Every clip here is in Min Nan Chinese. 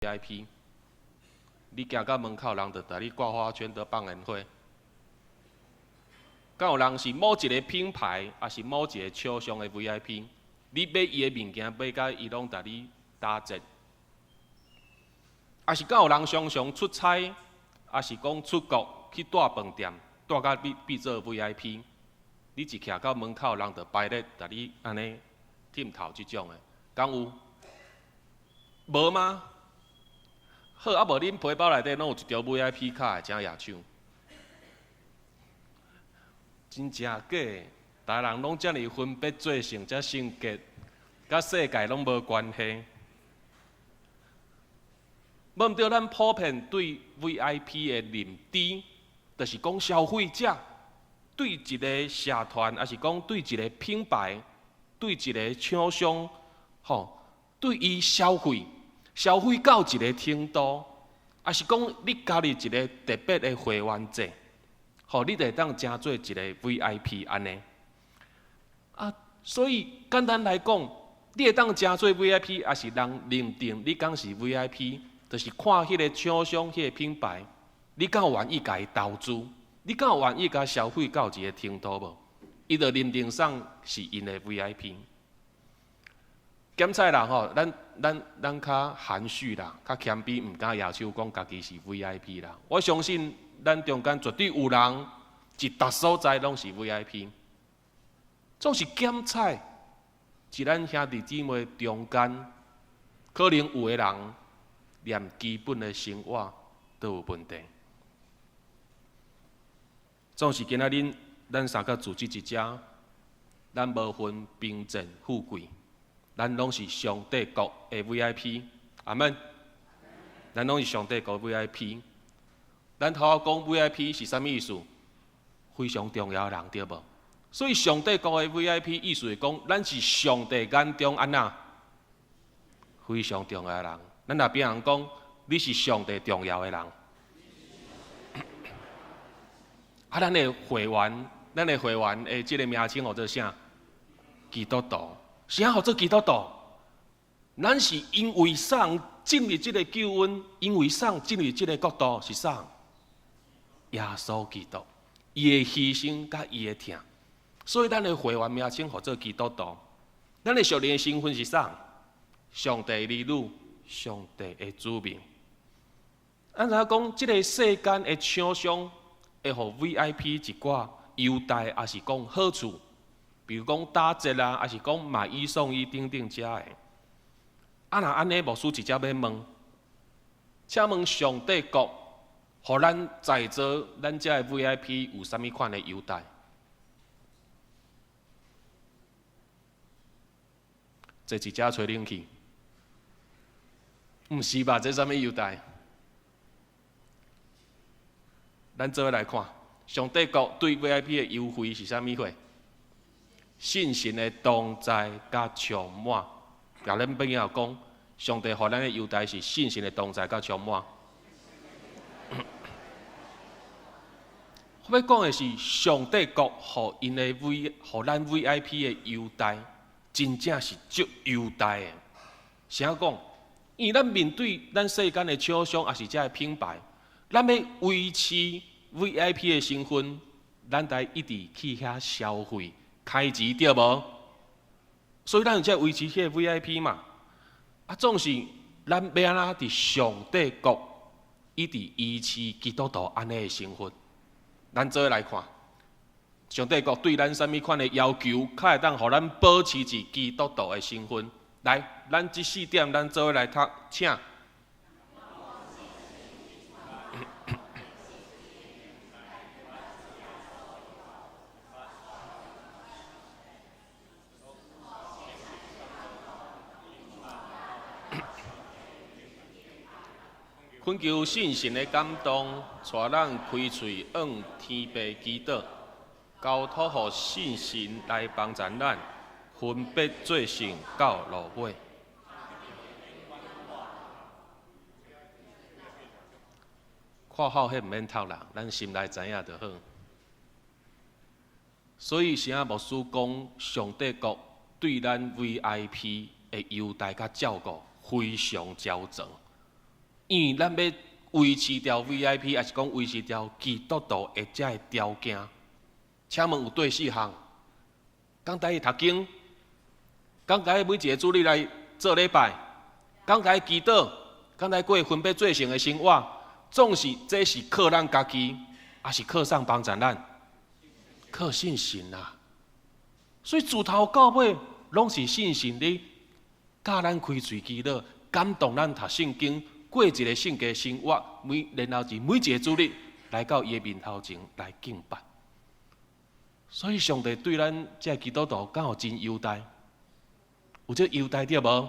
VIP，你行到門口，人就共你掛花圈，就放煙花。敢有人是某一个品牌，抑是某一个廠商的 VIP，你買伊的物件買甲伊攏共你打折。抑是敢有人常常出差，抑是講出國去蹛飯店，蹛甲變變做 VIP，你一徛到門口，人就排咧共你按呢忝頭這種的，敢有？無嗎？好，啊無恁皮包內底攏有一張 VIP 卡的，請舉手。真正假？逐个人攏遮爾分別做聖，遮聖潔，佮世界攏無關係。無毋對，咱普遍對 VIP 的認知，就是講消費者對一个社團，抑是講對一个品牌，對一个廠商，吼，對伊消費，消費到一个程度，抑是講你加入一个特別的會員制，吼，你就會當成做一个 VIP 按呢。啊，所以簡單來講，你會當成做 VIP，抑是人認定你敢是 VIP，就是看彼个廠商、彼个品牌，你敢有願意共伊投資，你敢有願意共消費到一个程度無？伊就認定上是𪜶的 VIP。檢菜啦吼，咱咱咱較含蓄啦，較謙卑，毋敢舉手講家己是 VIP 啦。我相信咱中間絕對有人，一逐所在攏是 VIP。總是檢菜，佇咱兄弟姊妹中間，可能有的人連基本的生活都有問題。總是今仔日咱三個組織一家，咱無分貧賤富貴。咱攏是上帝國的 VIP，阿門。咱攏是上帝國 VIP。咱頭仔講 VIP 是啥物意思？非常重要的人，對無？所以上帝國的 VIP 意思是講，咱是上帝眼中按怎非常重要的人。咱若邊人講，你是上帝重要的人。啊，咱的會員，咱的會員的這个名稱號做啥？基督徒。啥號做基督徒？咱是因為啥進入這个救恩？因為啥進入這个國度？是啥？耶穌基督，伊的犧牲佮伊的疼，所以咱的會員名稱號做基督徒。咱的屬靈的身份是啥？上帝兒女，上帝的子民。咱知影講，這个世間的廠商會予 VIP 一寡優待，抑是講好處？比如講打折啊，抑是講買一送一等等遮的。啊，若按呢，牧師直接欲問，請問上帝國，予咱在座咱遮的 VIP 有啥物款的優待？坐一遮吹冷氣？毋是吧？這啥物優待？咱做伙來看，上帝國對 VIP 的優惠是啥物貨？信神的同在佮充滿，共恁朋友講，上帝予咱的優待是信神的同在佮充滿。我欲講的是，上帝國予𪜶的 V，予咱 VIP 的優待，真正是足優待的。啥講？因為咱面對咱世間的廠商，抑是遮的品牌，咱欲維持 VIP 的身份，咱得一直去遐消費。開錢對無？所以咱有才維持彼个 VIP 嘛。啊，總是咱欲按怎佇上帝國一直維持基督徒按呢的身份？咱做伙來看，上帝國對咱啥物款的要求，較會當予咱保持住基督徒的身份？來，咱這四點，咱做伙來讀，請。懇求聖神的感動，帶咱開喙向天父祈禱，交託予聖神來幫助咱，分別做聖到落尾。括號彼毋免讀啦，咱心內知影就好。所以，啥牧師講，上帝國對咱 VIP 的優待佮照顧非常周全。因為咱欲維持牢 VIP，抑是講維持牢基督徒的這个條件，請問有綴四項？敢帶伊讀經？敢共伊每一个主日來做禮拜？敢共伊祈禱？敢來過分別做聖的生活？總是這是靠咱家己，抑是靠啥幫助咱？靠聖神啊！所以自頭到尾攏是聖神咧教咱開喙祈禱，感動咱讀聖經，過一個聖潔生活。然後是每一个主日來到伊的面頭前來敬拜。所以上帝對咱這个基督徒敢有真優待？有這優待對無？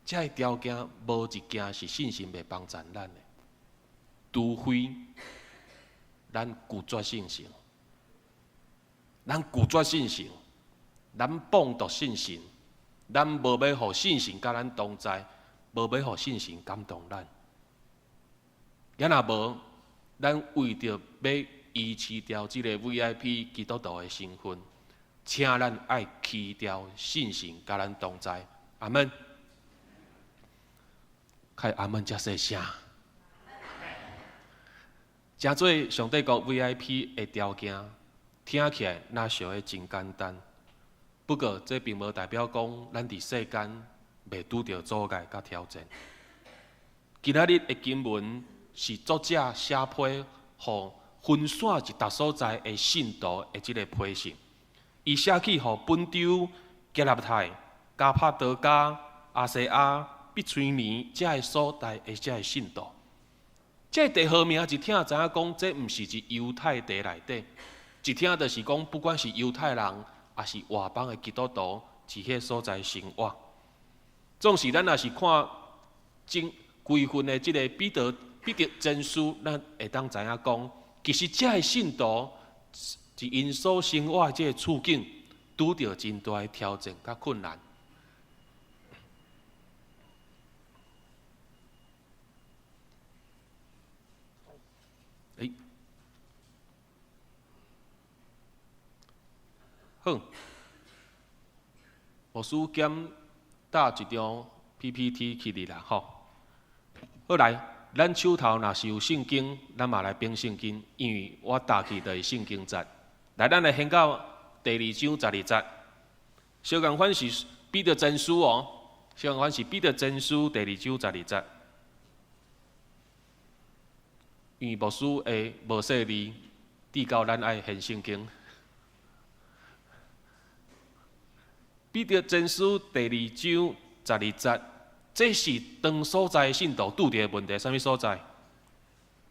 這个條件無一件是信心袂幫助咱的，除非咱拒絕聖神，咱拒絕聖神，咱放逐聖神，咱無欲予聖神佮咱同在，無欲予聖神感動咱。也若無，咱為著欲維持牢這个 VIP 基督徒的身份，請咱愛棄掉聖神佮咱同在。阿們。開阿們遮細聲，成做上帝國 VIP 的條件，聽起來若像會真簡單。不過，這並無代表講咱佇世間袂拄著阻礙佮挑戰。今仔日的經文是作者寫批予分散佇逐所在的信徒的這个批信，伊寫去予本丟、加拉太、加帕多家、亞細亞、庇推尼遮个所在的遮个信徒。這个地號名一聽知影講，這毋是佇猶太地內底，一聽就是講，不管是猶太人，抑是外邦的基督徒，佇彼个所在生活。總是咱若是看整規份的這个彼得彼得前書，咱會當知影講，其實遮个信徒佇𪜶所生活的這个處境，拄著真大的挑戰佮困難。欸，好，牧師兼搭一張 PPT 起佇啦，吼。好來，咱手頭若是有聖經，咱嘛來反聖經，因為我搭去就是聖經節。來，咱來掀到第二章十二節。相仝款是彼得前書哦，相仝款是彼得前書第二章十二節。因為牧師會無細膩，至到咱愛掀聖經。彼得前書第二章十二節，這是當所在的信徒拄著的問題，啥物所在？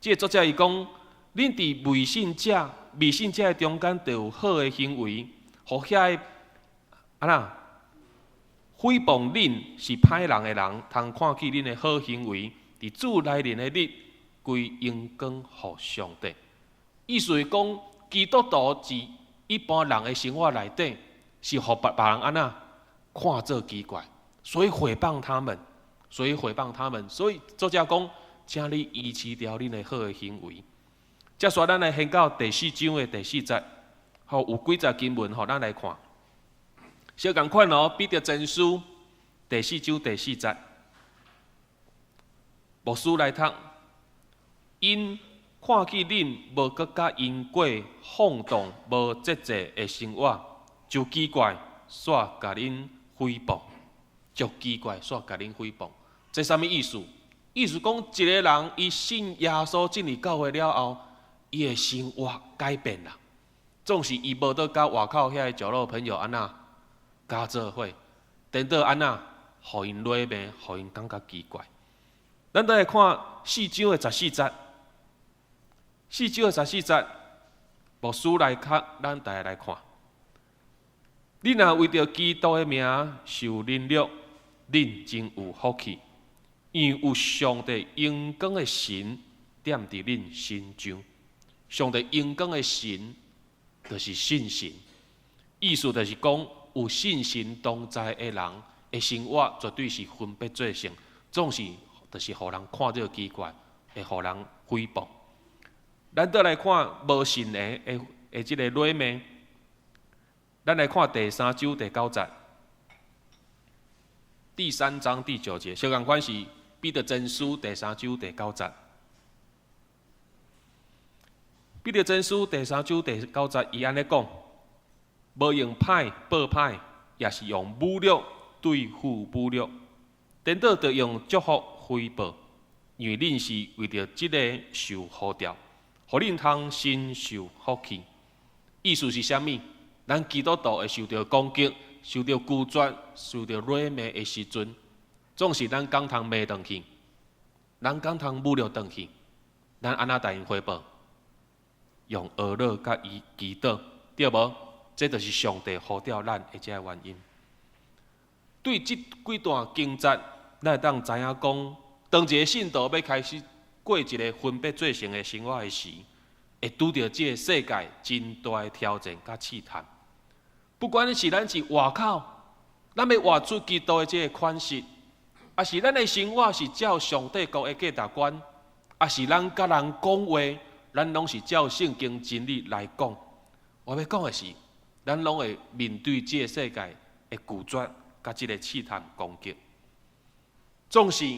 這个作者伊講，恁佇未信者、未信者的中間，著有好的行為，予遐个按怎誹謗恁是歹人的人，通看見恁的好行為，佇主來臨的日，歸榮光予上帝。意思是講，基督徒佇一般人的生活內底，是予別別人按怎看做奇怪，所以誹謗他們，所以誹謗他們。所以作者講，請你維持牢恁的好的行為。接續咱來掀到第四章的第四節，吼，有幾節經文，予咱來看。相仝款哦，彼得前書第四章第四節，牧師來讀，𪜶看見恁無閣佮𪜶過放蕩無節制的生活，就奇怪，煞共恁誹謗，就奇怪，煞共恁誹謗。這啥物意思？意思講，一个人伊信耶穌進入教會了後，伊的生活改變啦。總是伊無倒佮外口遐个酒肉朋友按怎佮做伙，顛倒按怎，予𪜶詈罵，予𪜶感覺奇怪。咱倒來看四章的十四節，四章的十四節，牧師來讀，咱大家來看。恁若為著基督的名受凌辱，恁真有福氣，因為有上帝榮光的神踮佇恁身上。上帝榮光的神就是聖神，意思就是講有聖神同在的人的生活絕對是分別做聖，總是就是予人看著奇怪，會予人誹謗。咱倒來看無信的的的這个詈罵。咱來看第三章第九節，第三章第九節，相仝款是彼得前書第三章第九節。彼得前書第三章第九節，伊按呢講：無用歹報歹，也是用侮辱對付侮辱，顛倒著用祝福回報，因為恁是為著這个受呼召，予恁通承受福氣。意思是啥物？咱基督徒會受著攻擊、受著拒絕、受著辱罵的時陣，總是咱敢通罵轉去，咱敢通侮辱轉去，咱按怎共𪜶回報？用呵咾佮伊祈禱，對無？這就是上帝呼召咱的這个原因。對這幾段經節，咱會當知影講，當一个信徒欲開始過一个分別做聖的生活的時，會拄著這个世界真大的挑戰佮試探。不管是咱佇外口，咱欲活出基督的這个款式，抑是咱的生活是照上帝國的價值觀，抑是咱佮人講話，咱攏是照聖經真理來講。我欲講的是，咱攏會面對這个世界的拒絕，佮這个試探攻擊。總是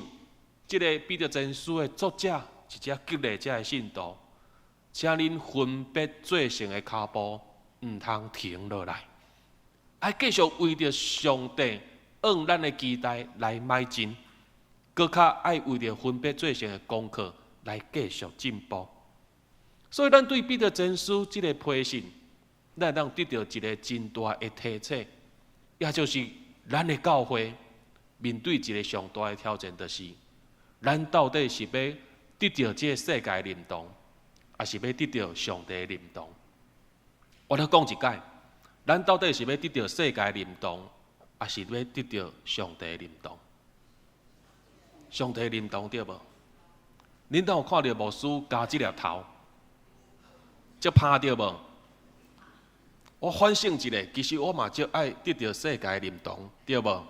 這个彼得前書的作者，直接激勵這个信徒，請恁分別做聖的跤步，毋通停落來，愛繼續為著上帝向咱的期待來邁進，閣較愛為著分別做聖的功課來繼續進步。所以，咱對彼得前書這个批信，咱會當得著一个真大的提醒，也就是咱的教會面對一个上大的挑戰，就是咱到底是欲得著這个世界的認同，抑是欲得著上帝的認同？我來講一擺，咱到底是欲得著世界的認同，抑是欲得著上帝的認同？上帝的認同對無？恁敢有看著牧師咬這粒頭？足歹對無？我反省一下，其實我嘛足愛得著世界的認同，對無？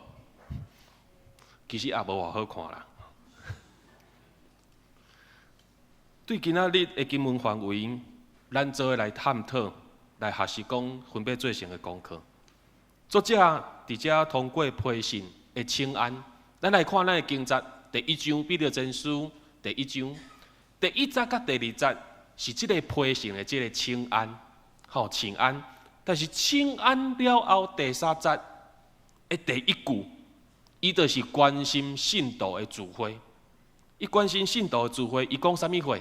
其實也無偌好看啦。對今仔日的經文範圍，咱做伙來探討、來學習講分別做聖的功課。作者佇遮通過批信的請安，咱來看咱的經節第一章彼得前書第一章第一節佮第二節是這个批信的這个請安，吼請安。但是請安了後第三節的第一句，伊就是關心信徒的聚會。伊關心信徒的聚會，伊講啥物話？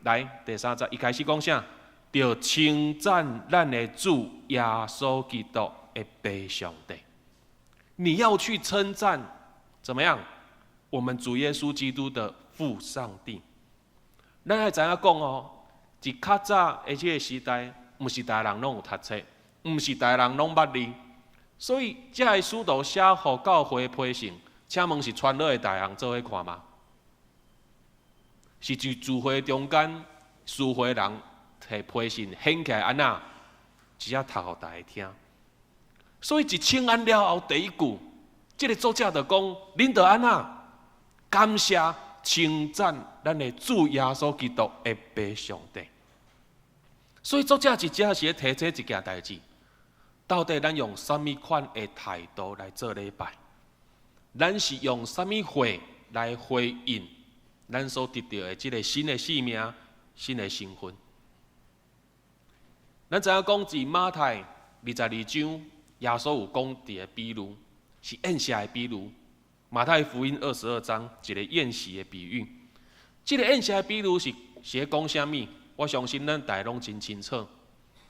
來，第三節，伊開始講啥？著稱讚咱的主耶穌基督的父上帝。你要去稱讚，怎麼樣？我們主耶穌基督的父上帝。咱愛知影講哦，佇較早的這个時代，毋是逐个人攏有讀冊，毋是逐个人攏捌字，所以這个使徒寫予教會批信，請問是傳落來逐个人做伙看嗎？是佇聚會中間，司會人提批信掀起來按怎，直接讀予大家聽。所以一請安了後，第一句，這个作者就講：恁著按怎感謝稱讚咱的主耶穌基督的父上帝。所以作者佇遮是咧提醒一件代誌：到底咱用啥物款的態度來做禮拜？咱是用啥物話來回應咱所得著的這个新的生命、新的身份？咱知影講，佇馬太22章，耶穌有講一个比喻，是宴席的比喻。馬太福音二十二章，一个宴席的比喻。這个宴席的比喻是咧講啥物？我相信咱大家攏真清楚，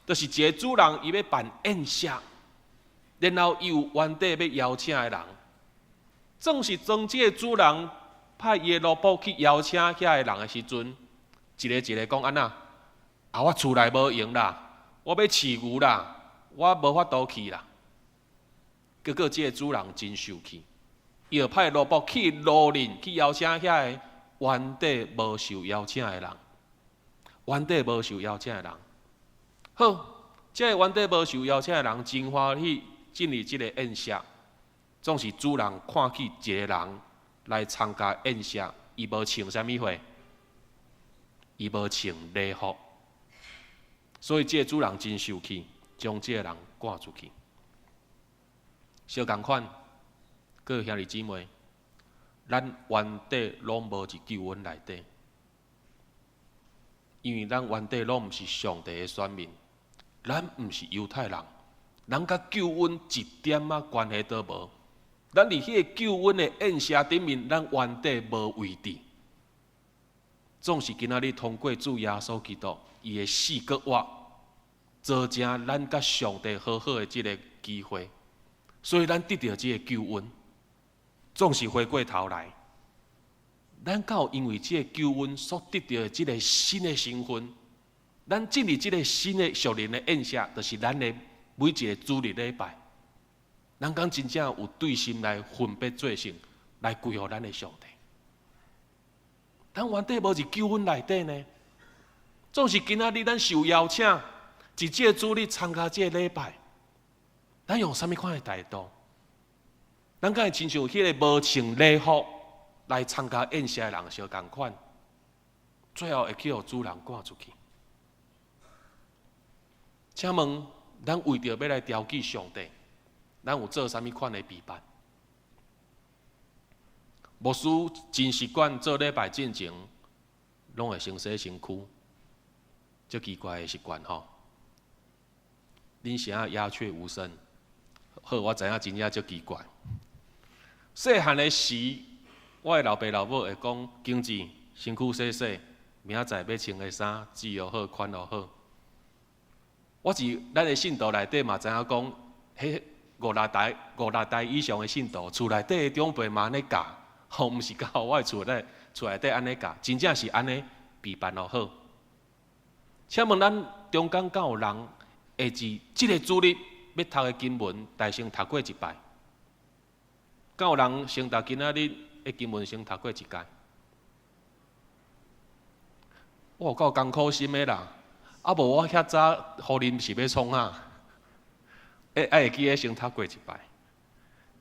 就是一个主人伊欲辦宴席，然後伊有原底欲邀請的人，正是當這个主人派伊的奴僕去邀請遐个人的時陣，一个一个講按怎？啊，我厝內無閒啦，我欲飼牛啦，我無法度去啦。結果這个主人真受氣，伊就派奴僕去路鄰去邀請遐个原底無受邀請的人。原底無受邀請的人，好，這个原底無受邀請的人真歡喜進入這个宴席。總是主人看見一个人來參加宴席，伊無穿啥物貨？伊無穿禮服，所以這个主人真受氣，將這个人趕出去。相仝款，各位兄弟姊妹，咱原底攏無佇救恩內底，因為咱原底攏毋是上帝的選民，咱毋是猶太人，咱佮救恩一點仔關係都無。咱佇彼个救恩的宴席頂面，咱原底無位置。總是今仔日通過主耶穌基督，伊的死閣活，造成咱佮上帝和好的這个機會，所以咱得著這个救恩。總是回過頭來，咱敢有因為這個救恩所得著的這个新的身份，咱進入這个新的屬靈的宴席，就是咱的每一个主日禮拜，咱敢真正有對心來分別做聖，來歸予咱的上帝？咱原底無佇救恩內底呢？總是今仔日咱受邀請，佇這个主日參加這个禮拜，咱用啥物款的態度？咱敢會親像彼个無穿禮服來參加宴席的人相仝款，最後會去予主人趕出去。請問，咱為著欲來調記上帝，咱有做啥物款的備辦？牧師真習慣做禮拜進前，攏會先洗身軀，足奇怪的習慣吼。恁啥鴉雀無聲？好，我知影真正足奇怪。細漢的時，我的老爸老母會講：經濟身軀洗洗，明仔載欲穿的衫，剪予好，款予好。我佇咱的信徒內底嘛知影講，彼五六代、五六代以上的信徒，厝內底的長輩嘛按呢教，吼，毋是教我的厝內底按呢教，真正是按呢備辦予好。請問咱中間敢有人會佇這个主日欲讀的經文，大先讀過一擺？敢有人先讀今仔日的經文先讀過一擺？我有夠艱苦心的啦！啊無我遐早予恁是欲創啥？會愛會記得先讀過一擺。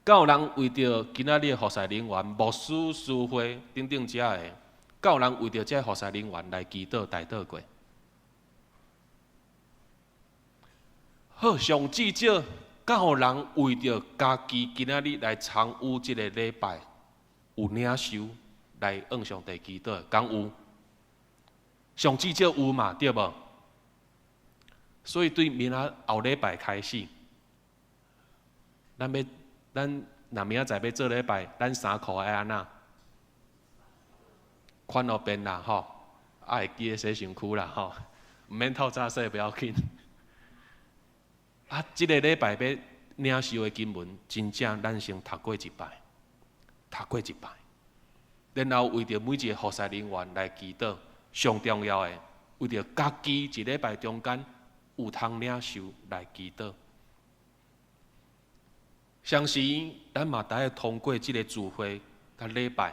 敢有人為著今仔日的服侍人員、牧師、司會等等遮的，敢有人為著這服侍人員來祈禱、代禱過？好，上至少，敢有人為著家己今仔日來參與這个禮拜，有領受來向上帝祈禱？敢有？上至少有嘛，對無？所以對明仔後禮拜開始，咱欲咱若明仔載欲做禮拜，咱衫褲愛按怎？款予便啦吼，啊會記得洗身軀啦吼，毋免透早洗不要緊。啊，這个禮拜欲領受的經文，真正咱先讀過一擺，讀過一擺，然後為著每一个服侍人員來祈禱，上重要的，為著家己一禮拜中間有通領受來祈禱。相時，咱嘛得愛通過這个聚會佮禮拜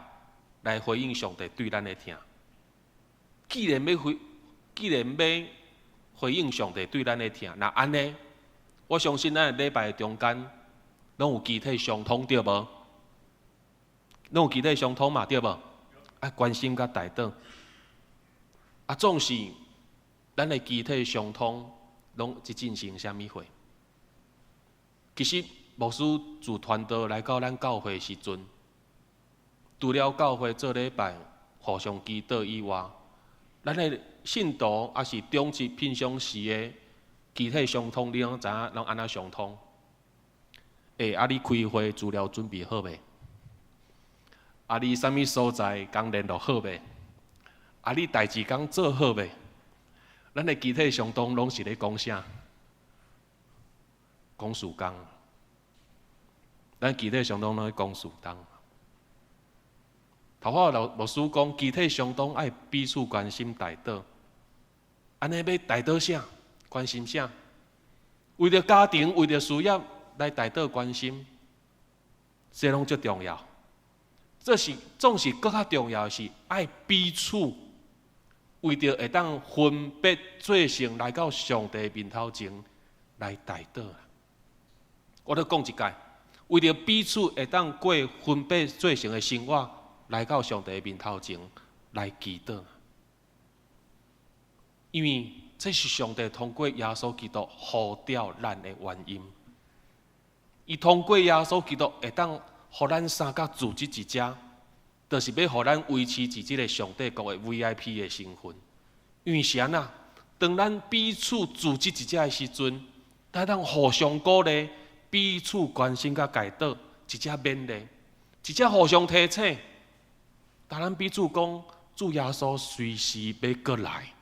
來回應上帝對咱的疼。既然欲回應上帝對咱的疼，若按呢，我相信咱禮拜中間攏有肢體相通對無？攏有肢體相通嘛對無？啊，關心佮代禱，啊，總是咱的肢體相通攏佇進行啥物貨？其實牧師自傳道來到咱教會時陣，除了教會做禮拜互相祈禱以外，咱的信徒抑是長執平常時的肢體相通，你攏知影攏按怎相通？欸，啊，你開會資料準備好未？啊，你啥物所在工聯絡好未？啊，你代誌工做好未？咱的肢體相通攏是咧講啥？講事工。咱肢體相通攏咧講事工。頭拄老牧師講，肢體相通愛彼此關心代禱。按呢欲代禱啥？關心啥？為著家庭，為著事業來代禱關心，這攏足重要。這是總是閣較重要的是愛彼此，為著會當分別做聖來到上帝面頭前來代禱。我閣講一擺，為著彼此會當過分別做聖的生活，來到上帝面頭前來祈禱。因為這是上帝通過耶穌基督呼召咱的原因。伊通過耶穌基督會當予咱三甲組織一家，就是欲予咱維持佇這个上帝國的 VIP 的身份。因為是按怎？當咱彼此組織一隻的時陣，咱通互相鼓勵，彼此關心佮開導，一隻勉勵，一隻互相提醒。當咱彼此講，主耶穌隨時欲閣來，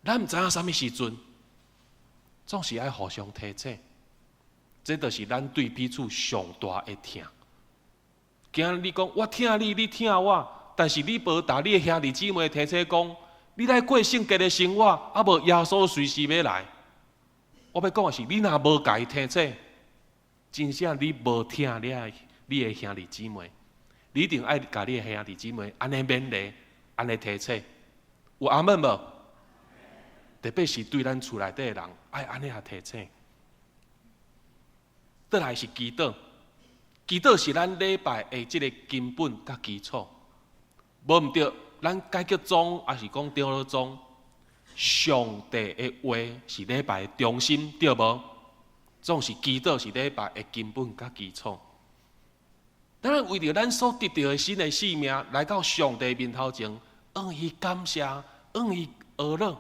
咱毋知影啥物時陣，總是愛互相提醒。這就是咱對彼此上大的疼。今仔日你講我疼你，你疼我，但是你無共你的兄弟姊妹提醒講，你來過聖潔的生活，啊無耶穌隨時欲來。我欲講的是，你若無共伊提醒，真正你無疼你的兄弟姊妹，你一定愛共你的兄弟姊妹按呢勉勵，按呢提醒。有阿們無？特別是對咱厝內底的人，愛按呢仔提醒。倒來是祈禱，祈禱是咱禮拜的這个根本佮基礎。無毋對，咱改革宗抑是講長老宗，上帝的話是禮拜的中心，對無？總是祈禱是禮拜的根本佮基礎。咱為著咱所得著的新的生命，來到上帝面頭前，向伊感謝，向伊呵咾。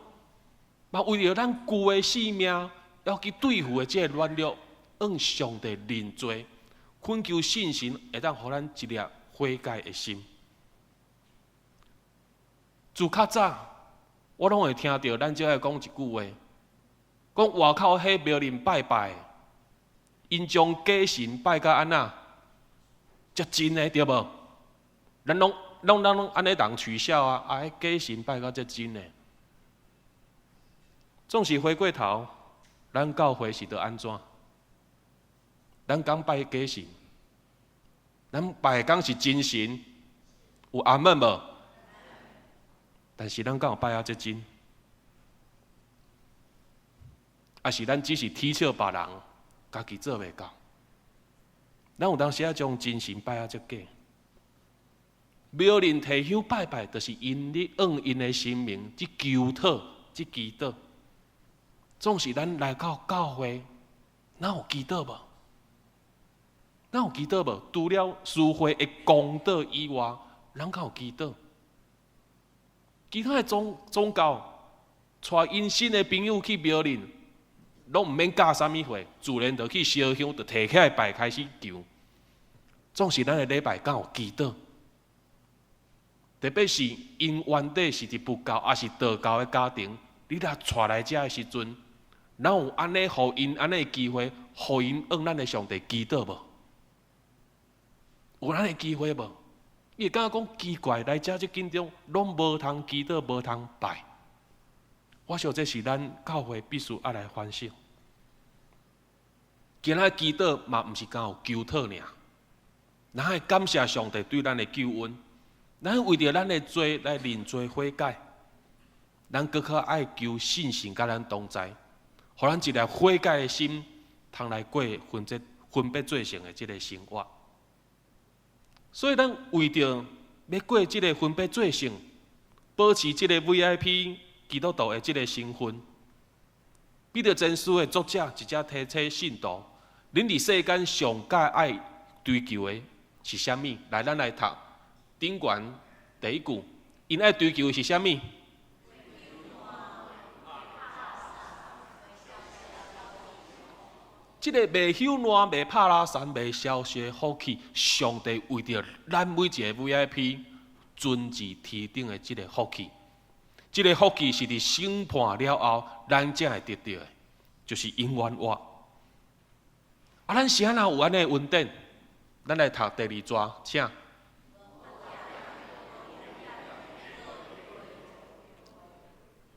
嘛為著咱舊的生命要去對付的這个軟弱，向上帝認罪，懇求聖神會當予咱一粒悔改的心。自較早，我攏會聽著咱少愛講一句話，講外口彼廟裡拜拜，𪜶將假神拜甲按怎，遮真的對無？咱攏按呢人取笑啊！啊，彼假神拜甲遮真的，總是回過頭，咱教會是著按怎？咱敢拜假神？咱拜的敢是真神？有阿們無？但是咱敢有拜啊遮真？抑是咱只是取笑別人，家己做袂到？咱有當時仔將真神拜啊遮假？廟裡提香拜拜，就是𪜶咧向𪜶的神明去求討、去祈禱。總是咱來到教會，咱有祈禱無？咱有祈禱無？除了司會的公禱以外，咱敢有祈禱？其他的宗教，帶𪜶新的朋友去廟裡，攏毋免教啥物貨，自然就去燒香，就提起來拜，開始求。總是咱的禮拜敢有祈禱？特別是𪜶原底是佇佛教抑是道教的家庭，你若帶來遮的時陣，咱有按呢予𪜶按呢的機會，予𪜶向咱的上帝祈禱無？有按呢的機會無？伊會感覺講奇怪，來遮這緊張，攏無通祈禱，無通拜。我想這是咱教會必須愛來反省。今仔祈禱嘛，毋是干有求討爾，咱愛感謝上帝對咱的救恩，咱為著咱的罪來認罪悔改，咱閣較愛求聖神佮咱同在，予咱一個悔改的心，通來過分別做聖的這个生活。所以，咱為著欲過這个分別做聖，保持這个 VIP 基督徒的這个身份，彼得前書的作者直接提醒信徒：恁佇世間上蓋愛追求的是啥物？來，咱來讀頂懸第一句，𪜶愛追求的是啥物？這个袂朽爛、袂拍拉散、袂消逝的福氣，上帝為著咱每一个 VIP 存佇天頂的這个福氣，這个福氣是佇審判了後，咱才會得著的，就是永遠活。啊，咱是按怎有按呢恩典？咱來讀第二逝，請。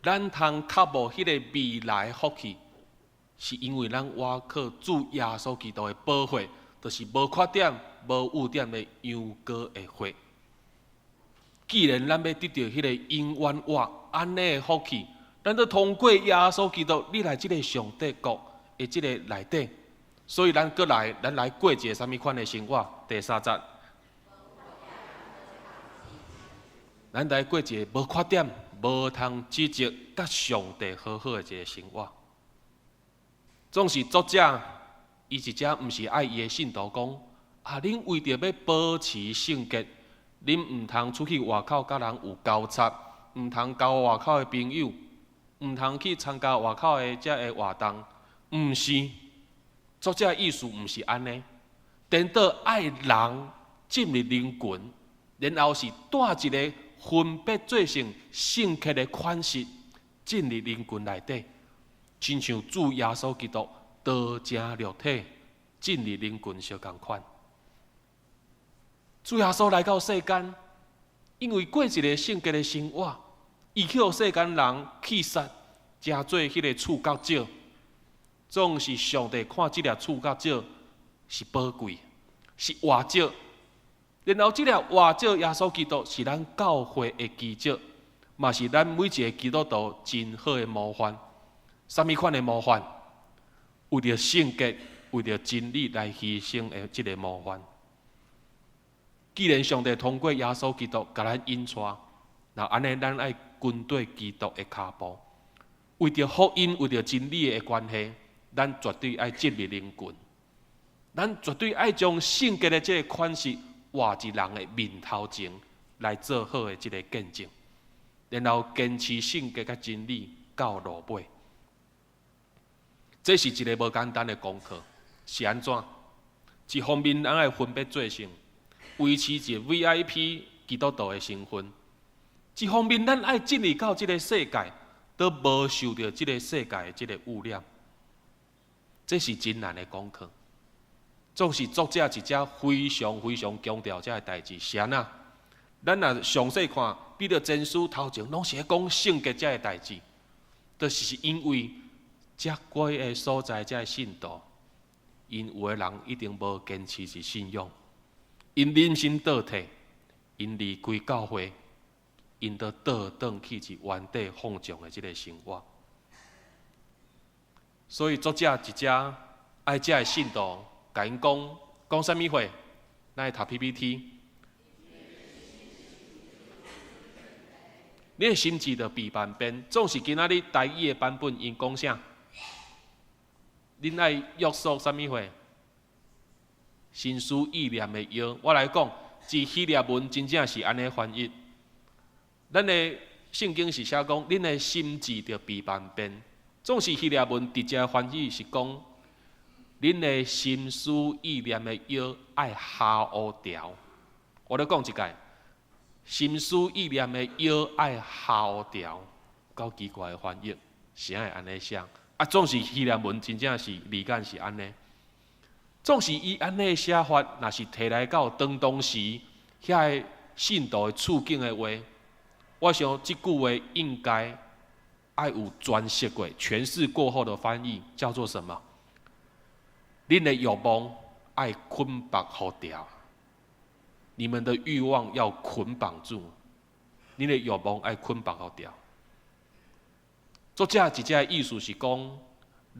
咱通渴慕彼个未來福氣。是因為咱倚靠主耶穌基督的寶血，就是無缺點、無污點的羊羔的血。既然咱欲得著彼个永遠活按呢的福氣，咱著通過耶穌基督入來這个上帝國的這个內底，所以咱閣來，咱來過一个啥物款的生活？第三節，咱來過一个無缺點、無通指責、佮上帝和好的一个生活。總是作者，伊一隻毋是愛伊的信徒講，啊，恁為著欲保持聖潔，恁毋通出去外口佮人有交叉，毋通交外口的朋友，毋通去參加外口的遮个活動。毋是，作者意思毋是按呢。顛倒愛人進入人群，然後是帶一个分別做聖聖潔的款式進入人群內底，親像主耶穌基督道成肉體進入人群相仝款。主耶穌來到世間，因為過一个聖潔的生活，伊去予世間人棄殺，成做彼个處決石。總是上帝看這粒處決石是寶貴，是活石。然後這粒活石耶穌基督是咱教會的基石，嘛是咱每一个基督徒真好的模範。啥物款的模範？為著聖潔、為著真理來犧牲的這个模範。既然上帝通過耶穌基督共咱引帶，那按呢，咱愛跟綴基督的跤步，為著福音、為著真理的關係，咱絕對愛進入人群，咱絕對愛將聖潔的這个款式活佇人的面頭前來做好的這个見證，然後堅持聖潔佮真理到落尾。這是一个無簡單的功課，是按怎？一方面，咱愛分別做聖，維持一个 VIP 基督徒的身份；一方面，咱愛進入到這个世界，都無受著這个世界的這个污染。這是真難的功課。總是作者一隻非常非常強調這个代誌，是按怎？咱若詳細看，彼得前書頭前攏是咧講聖潔這个代誌，就是因為這幾个所在這个信徒，𪜶有的人一定無堅持佇信仰，𪜶人生倒退，𪜶離開教會，𪜶就倒轉去佇原底放縱的這个生活。所以作者一隻愛這个信徒，共𪜶講講啥物話？咱來讀 PPT。你的心志著被萬變，總是今仔日台語的版本，𪜶講啥？恁愛約束啥物話？心思意念的約，我來講，佇希臘文真正是按呢翻譯。咱的聖經是寫講，恁的心志著被萬變。總是希臘文直接翻譯是講，恁的心思意念的約愛下烏條。我咧講一擺，心思意念的約愛下烏條，夠奇怪的翻譯，啥會按呢寫？啊，總是希臘文真正是理解是按呢。總是伊按呢寫法，若是提來到當當時遐个信徒的處境的話，我想這句話應該愛有詮釋過、詮釋過後的翻譯，叫做什麼？恁的欲望愛捆綁予牢，你們的欲望要捆綁住，恁的欲望愛捆綁予牢。作者一隻意思是講，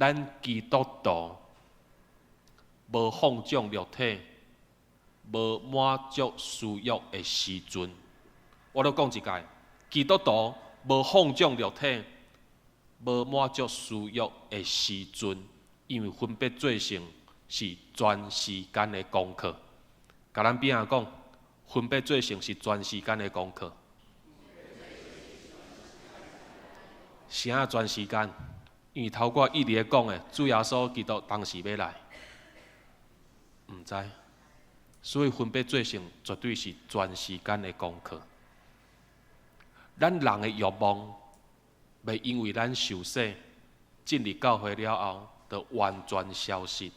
咱基督徒無放縱肉體、無滿足私欲的時陣，我閣講一擺，基督徒無放縱肉體、無滿足私欲的時陣，因為分別做聖是全時間的功課。共咱邊仔講，分別做聖是全時間的功課。啥全時間？因為頭拄一直咧講的，主耶穌基督當時欲來，毋知，所以分別做聖絕對是全時間的功課。咱人的欲望，袂因為咱受洗進入教會了後，就完全消失。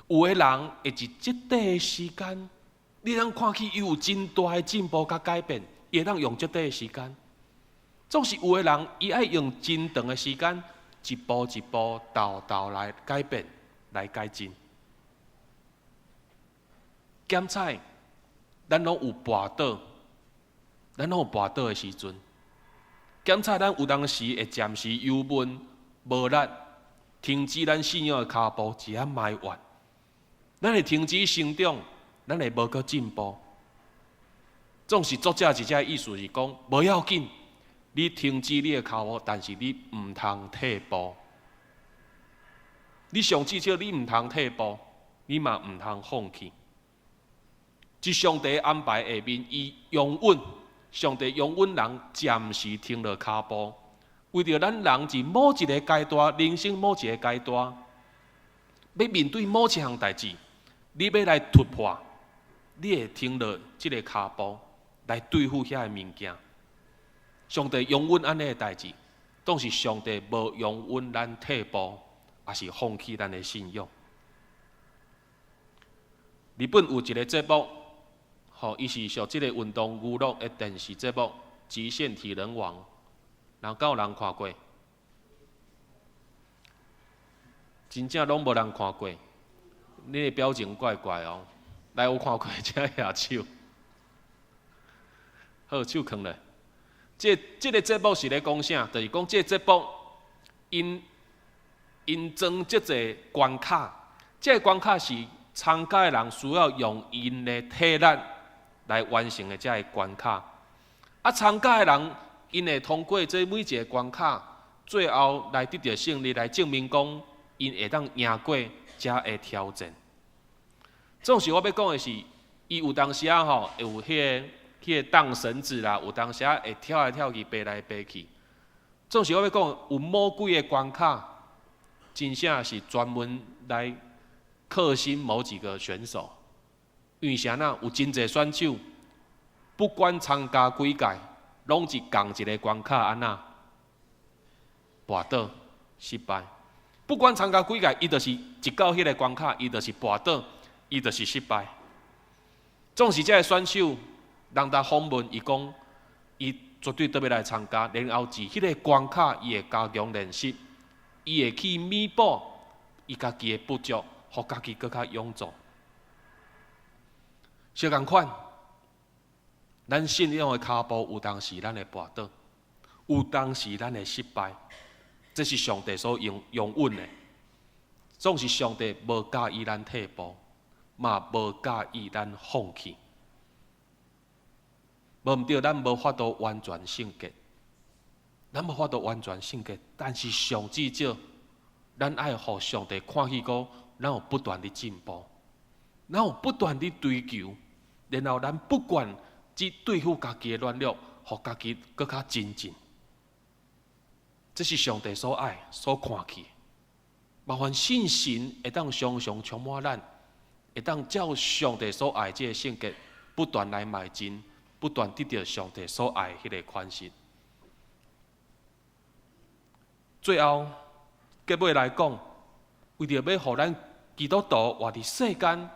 有的人會佇這短的時間，你通看起伊有真大的進步佮改變，伊會當用這短的時間。總是有的人，伊愛用真長的時間，一步一步、沓沓來改變、來改進。檢採，咱攏有跋倒，咱攏有跋倒的時陣。檢採，咱有當時會暫時憂悶、無力，停止咱信仰的跤步，一下埋怨。咱會停止成長，咱會無閣進步。總是作者一隻意思是講，無要緊。你停止你的跤步，但是你毋通退步。你上至少你毋通退步，你嘛毋通放棄。佇上帝安排下面，伊容允上帝容允人暫時停落跤步，為著咱人佇某一个階段，人生某一个階段，欲面對某一項代誌，你欲來突破，你會停落這个跤步來對付遐个物件。上帝容允按呢个代誌，但是上帝無容允咱退步，抑是放棄咱的信仰。日本有一个節目，吼，伊是屬這个運動娛樂的電視節目《極限體能王》，人敢有人看過？真正攏無人看過，你的表情怪怪哦。來，有看過請舉手。好，手囥咧。這个節目是咧講啥？就是講這个節目，𪜶𪜶裝足濟關卡，這个關卡是參加的人需要用𪜶的體力來完成的這个關卡。啊，參加的人𪜶會通過這每一个關卡，最後來得著勝利，來證明講𪜶會當贏過遮个挑戰。總是我欲講的是，伊有當時仔吼會有彼個盪繩子啦，有當時仔會跳來跳去、爬來爬去。總是我欲講，有某幾个關卡，真正是專門來克星某幾個選手。因為啥呢？有真濟選手，不管參加幾屆，攏是仝一个關卡按怎跋倒失敗。不管參加幾屆，伊就是一到彼个關卡，伊就是跋倒，伊就是失敗。總是這个選手，人家訪問伊講，伊絕對閣欲來參加，然後佇彼个關卡，伊會加強練習，伊會去彌補伊家己的不足，予家己閣較勇壯。相仝款，咱信仰的跤步有當時咱會跋倒，有當時咱會失敗，這是上帝所容容允的。總是上帝無佮意咱退步，嘛無佮意咱放棄。無毋對，咱無法度完全聖潔，咱無法度完全聖潔，但是上至少，咱愛予上帝看見講，咱有不斷佇進步，咱有不斷佇追求，然後咱不管去對付家己的軟弱，予家己閣較精進。這是上帝所愛、所看見。麻煩聖神會當常常充滿咱，會當照上帝所愛這个性格，不斷來邁進，不斷得著上帝所愛彼个款式。最後結尾來講，為著欲予咱基督徒活佇世間，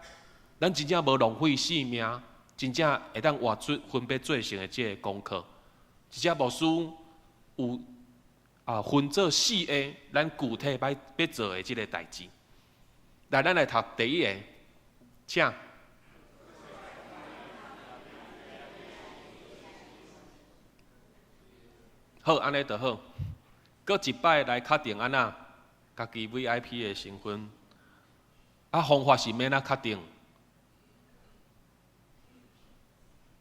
咱真正無浪費性命，真正會當活出分別做聖的這個功課。這隻牧師有啊分做四个，咱具體欲做的這个代誌。來，咱來讀第一个，請。好，按呢就好。閣一擺來確定按怎，家己 VIP 的身份。啊，方法是欲按怎確定？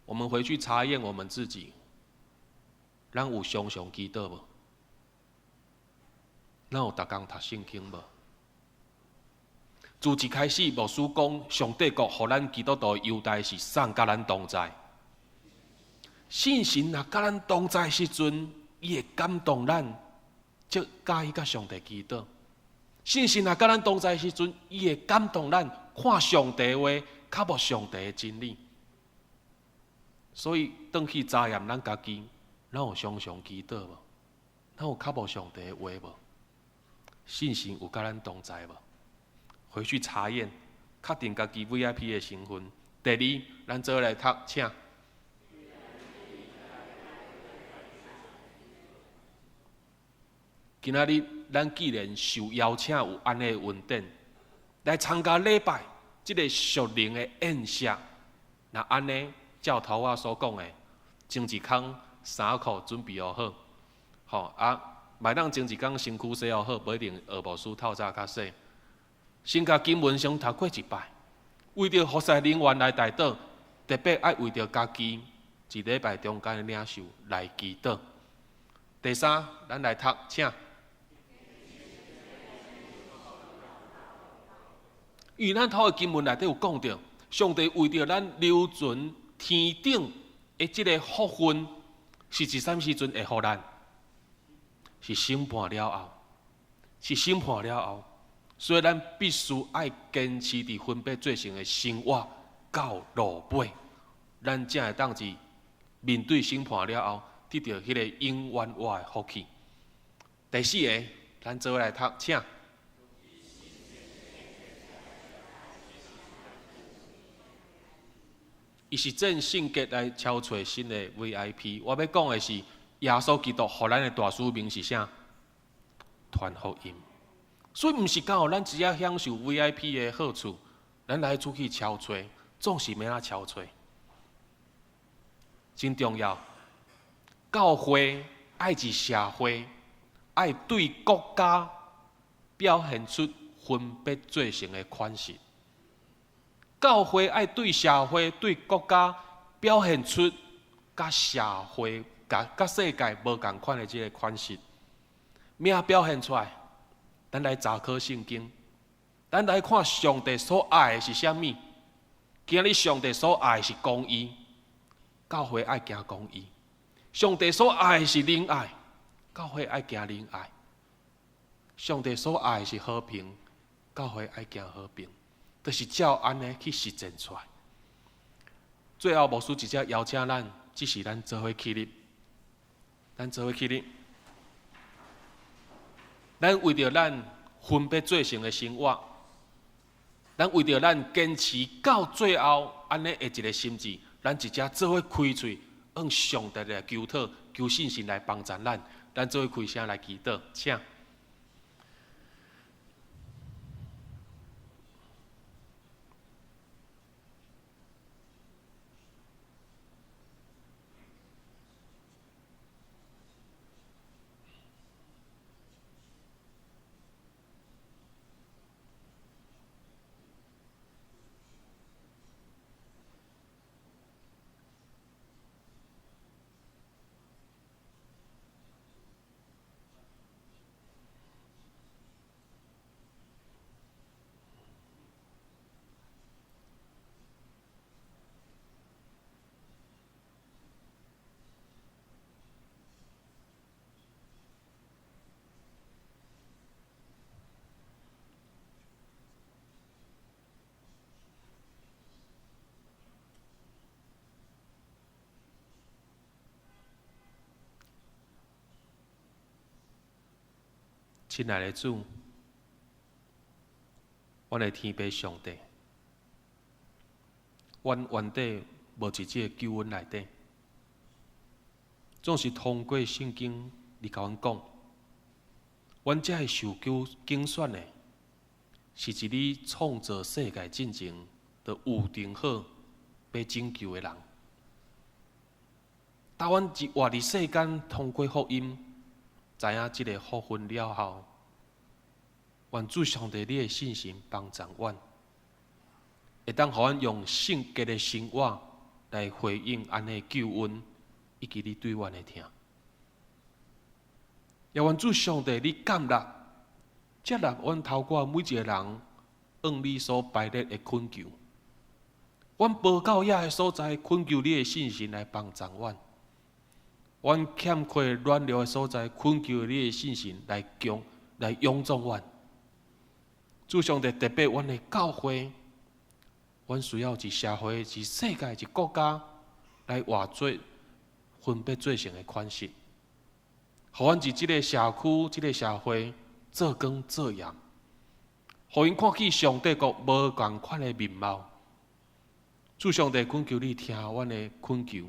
我們回去查驗我們自己，咱有常常祈禱無？咱有逐工讀聖經無？自一開始，牧師講上帝國予咱基督徒的優待是啥佮咱同在。聖神若佮咱同在時陣，伊會感動咱，則佮意佮上帝祈禱。聖神若佮咱同在時陣，伊會感動咱看上帝話，較無上帝的真理。所以，轉去查驗咱家己，咱有常常祈禱無？咱有較無上帝的話無？聖神有佮咱同在無？回去查驗，確定家己 VIP 的身份。第二，咱做伙來讀，請。今仔日咱既然受邀請有按呢的恩典，來參加禮拜這个屬靈的宴席，若按呢，照頭仔所講的，前一工衫褲準備好，吼啊，嘛會當前一工身軀洗好，無一定學牧師透早較洗。先共經文先讀過一擺，為著服侍人員來代禱，特別愛為著家己一禮拜中間的領受來祈禱。第三，咱來讀，請。因為咱頭的經文內底有講著，上帝為著咱留存天頂的這个福分，是佇啥物時陣會予咱？是審判了後，是審判了後，所以咱必須愛堅持佇分別做聖的生活到落尾，咱才會當佇面對審判了後，得著彼个永遠活的福氣。第四个，咱做伙來讀，請。伊是藉聖潔來敲揣新的 VIP。我欲講的是，耶穌基督予咱的大使命是啥？傳福音。所以毋是講咱只要享受 VIP 的好處，咱來出去敲揣，總是欲按怎敲揣？真重要。教會愛佇社會，愛對國家表現出分別做聖的款式。教會愛對社會、對國家表現出佮社會、佮世界無仝款的這个款式，欲按怎表現出來？咱來查考聖經，咱來看上帝所愛的是啥物。今日上帝所愛的是公義，教會愛行公義；上帝所愛的是仁愛，教會愛行仁愛；上帝所愛的是和平，教會愛行和平。就是照按呢去實踐出來。最後，牧師直接邀請咱，這是咱做伙起立，咱做伙起立。咱為著咱分別做聖的生活，咱為著咱堅持到最後按呢的一个心志，咱直接做伙開喙，向上帝來求討、求信心來幫助咱。咱做伙開聲來祈禱，請。親愛的主，阮的天父上帝，阮原底無佇這个救恩內底，總是通過聖經你共阮講，阮這會受救揀選的，是佇你創造世界進前就預定好欲拯救的人。當阮一活佇世間，通過福音，知影這个福分了後，願主上帝你的信心幫助阮，會當予阮用聖潔的生活來回應按呢救恩，以及你對阮的疼。也願主上帝你感納，接納阮頭拄每一个人向你所排列的懇求。阮無到遐个所在，懇求你的信心來幫助阮。阮欠缺軟弱的所在，懇求你的信心來強、來勇壯阮。主上帝特別阮的教會，阮需要佇社會、佇世界、佇國家來活做分別做聖的款式，予阮佇這个社區、這个社會做光做鹽，予𪜶看見上帝國無仝款的面貌。主上帝懇求你聽阮的懇求。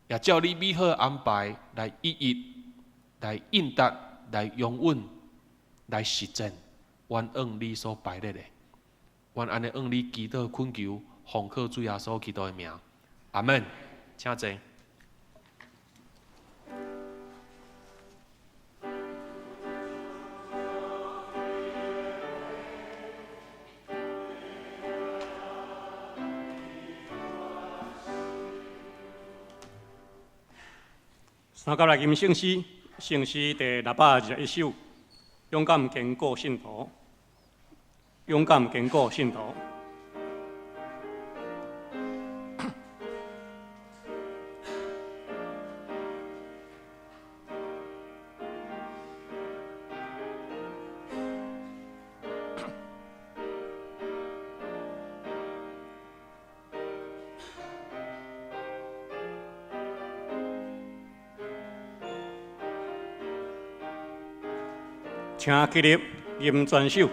也照你美好安排來一一來應答、來容允、來實踐，阮按你所排列的，阮按呢按你祈禱懇求，奉靠主耶穌基督的名，阿門。請坐。三甲來吟聖詩，聖詩第621首，勇敢堅固信徒，勇敢堅固信徒。請起立吟全首。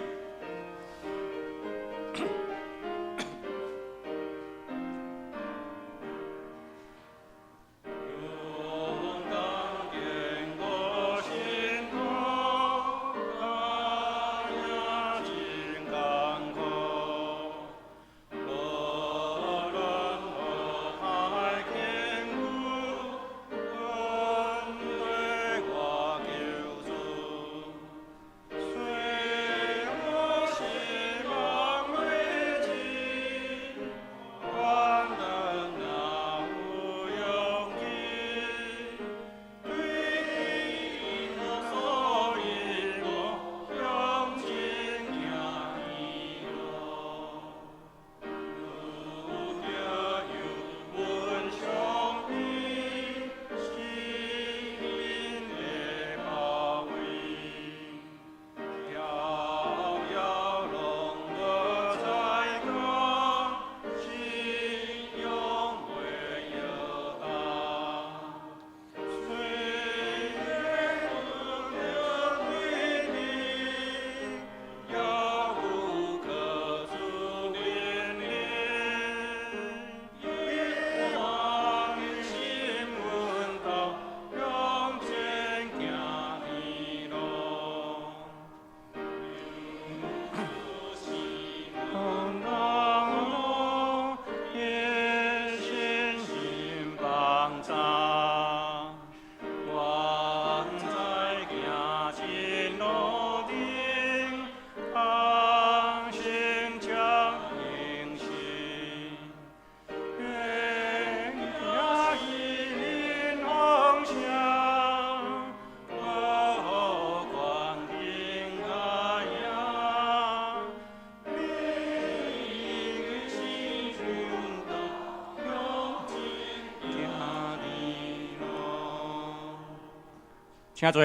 請坐，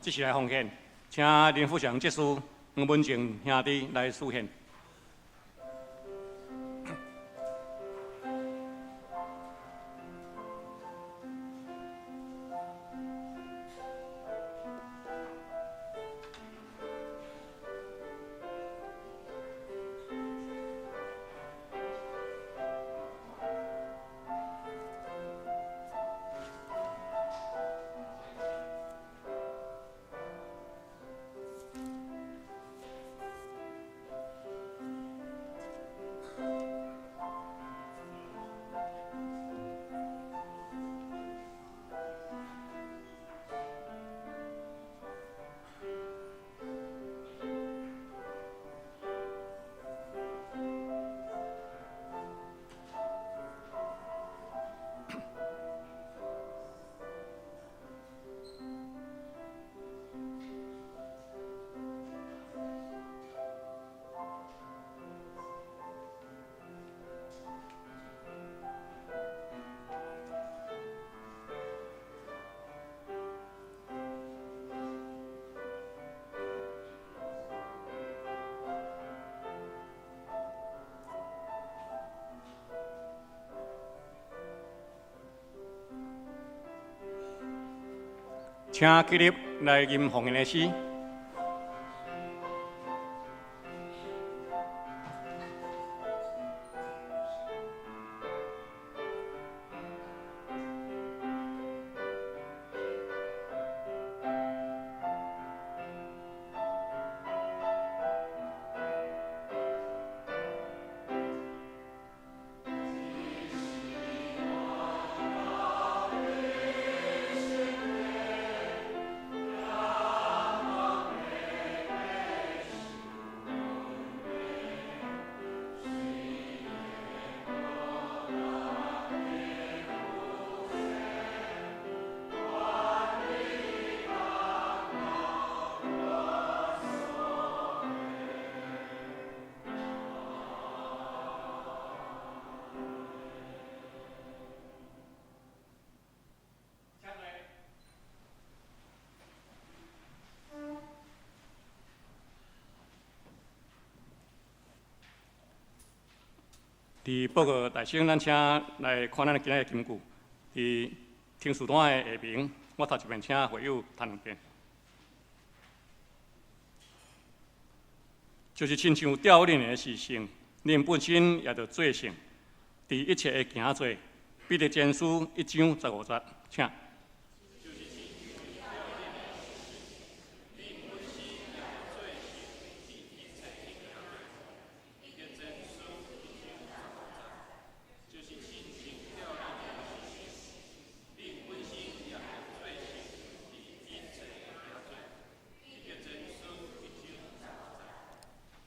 這是來奉獻，請林富祥執事黃文靜兄弟來司獻。請起立來吟奉獻的詩。佇報告大聲，咱請來看咱今仔日的金句。佇聽書單的下面，我頭一遍請會友讀兩遍。就是親像調恁的是聖，恁本身也著做聖，佇一切的行做。彼得前書一章十五節，請。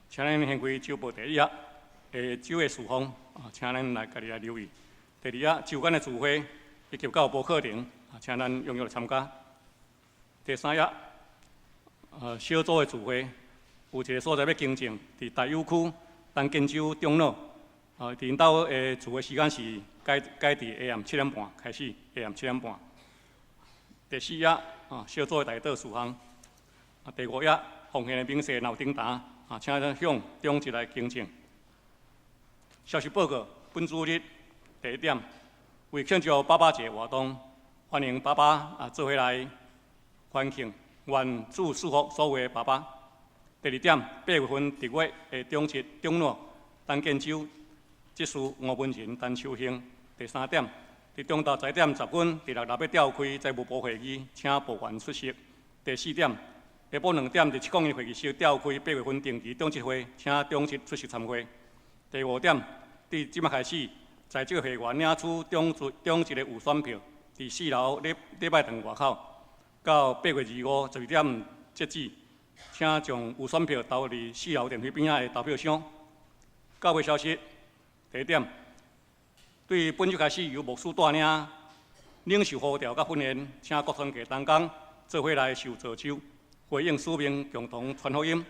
請咱掀開週報第一頁下週的事項，啊，請咱來家己來留意。第二頁週間的聚會以及教部課程，啊，請咱踴躍來參加。第三頁，小組的聚會有一个所在欲更正，佇大有區陳建州長老，啊，𪜶兜的聚會時間是改改佇下暗七點半開始，下暗七點半。第四頁，啊，小組的代禱事項。啊，第五頁奉獻的明細鬧頂單。啊，請咱向長執來更正。消息報告，本主日第一點，為慶祝爸爸節活動，歡迎爸爸啊做伙來歡慶，願主賜福所有的爸爸。第二點，八月份特會的長執長老陳建州，執事吳文仁、陳秋興。第三點，佇中晝10點10分，佇六樓欲召開財務部會議，請部員出席。第四點，下晡兩點，佇七空一會議室召開八月份定期長執會，請長執出席參會。第五點，佇這擺開始，在職會員領取長執長執的預選票，佇四樓禮禮拜堂外口，到八月二五十二點截止，請將預選票投佇四樓電梯邊仔的投票箱。教會消息，第一點，對本週開始由牧師帶領領受呼召佮訓練，請各團契同工做伙來受造就。回應使命，共同傳福音。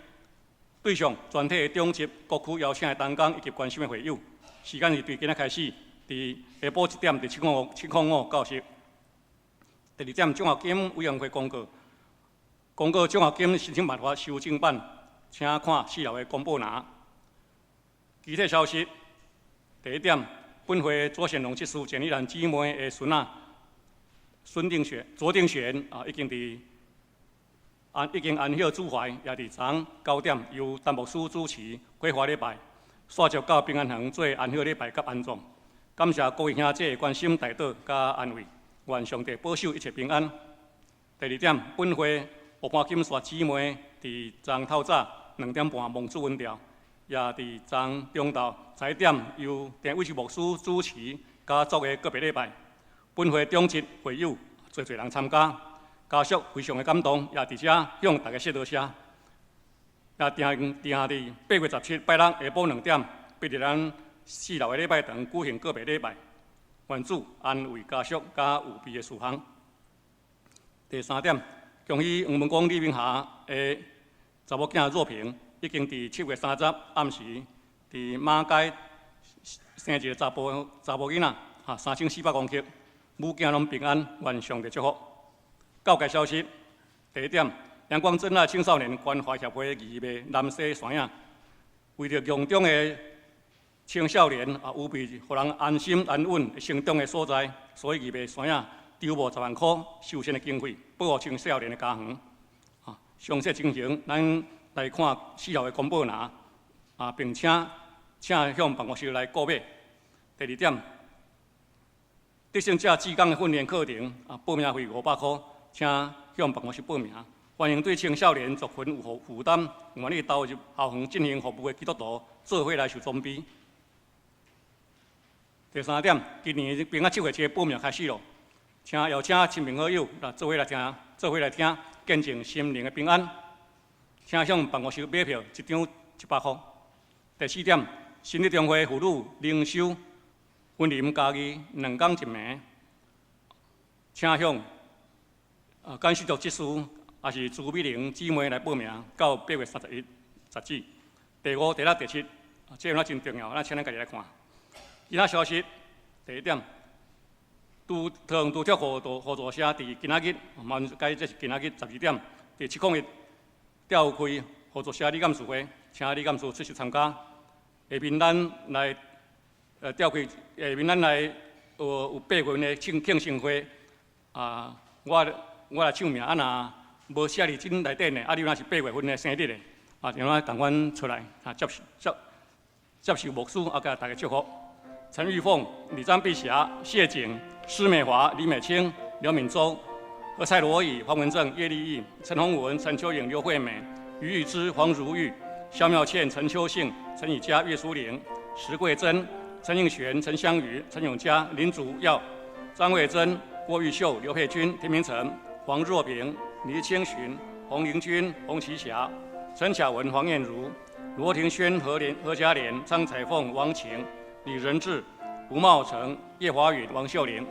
對象全體的長執、各區邀請的同工以及關心的會友。時間是對今仔開始，佇下晡一點佇七空五七空五教室。第二點，獎學金委員會公告，公告獎學金申請辦法修正版，請看四樓的公布欄。其他消息，第一點，本會左賢龍執事簡麗蘭姊妹的孫仔孫定選卓定選啊，已經佇。安已經安歇主懷，也佇昨昏九點由陳牧師主持火化禮拜，煞接到平安園做安歇禮拜佮安葬。感謝各位兄姐的關心、代禱佮安慰，願上帝保守一切平安。第二點，本會吳潘金雪姊妹佇昨昏透早兩點半蒙主恩召，也佇昨昏中晝十一點由鄭偉秀牧師主持佮做的告別禮拜。本會長執會友濟濟人參加。家屬非常的感動，也佇遮向大家說多謝。也訂訂佇八月十七拜六下晡兩點，欲佇咱四樓的禮拜堂舉行告別禮拜。願主安慰家屬佮預備的事項。第三點，恭喜黃文光李明霞的查某囝若平，已經佇七月三十暗時，佇馬偕生一个查埔查某囡仔，哈三千四百公克，母囝攏平安，願上帝祝福。教界消息，第一點，陽光真愛青少年關懷協會義賣南西山影，為著獄中的青少年啊，預備予人安心安穩成長的所在，所以義賣山影籌募十萬箍修繕的經費，保護青少年的家園。啊，詳細情形，咱來看四樓的公布欄，啊，並且請向辦公室來購買。第二點，得勝者志工的訓練課程啊，報名費五百箍。請向辦公室報名。歡迎對青少年族群有負負擔、願意投入校園進行服務的基督徒，做伙來受裝備。第三點，今年平安集會節報名開始囉，請邀請親朋好友來做伙來聽，做伙來聽，見證心靈的平安。請向辦公室買票，一張一百箍。第四點，新日中會婦女靈修雲林嘉義兩工一暝，請向啊，甘世族執事，也是朱美玲姊妹來報名，到八月三十一截止。第五、第六、第七，這個真重要，咱請咱家己來看。其他消息，第一點，拄桃園拄鐵互助互助社佇今仔日，嘛該這是今仔日十二點，佇七空一召開互助社理監事會，請理監事出席參加。下面咱來召開，下面咱來有有八月份的慶慶生會啊，我。我來唱名，啊若無寫佇這內底呢，啊你若是八月份的生日的，啊，另外仝款出來啊，接受牧師啊，共大家祝福。陳玉鳳、李張碧霞、謝景、施美華、李美清、劉敏洲、何蔡羅宇、黃文正、葉麗玉、陳宏文、陳秋穎、劉惠美、余玉芝、黃如玉、蕭妙倩、陳秋信、陳以嘉、岳淑玲、石桂珍、陳應璇、陳香瑜、陳永嘉、林祖耀、張慧珍、郭玉秀、劉佩君、田明成、黃若平、黎清尋、洪玲君、洪啟霞、陳巧文、黃燕如、羅庭軒、何嘉蓮、張彩鳳、王晴、李仁志、吳茂成、葉華允、王秀玲。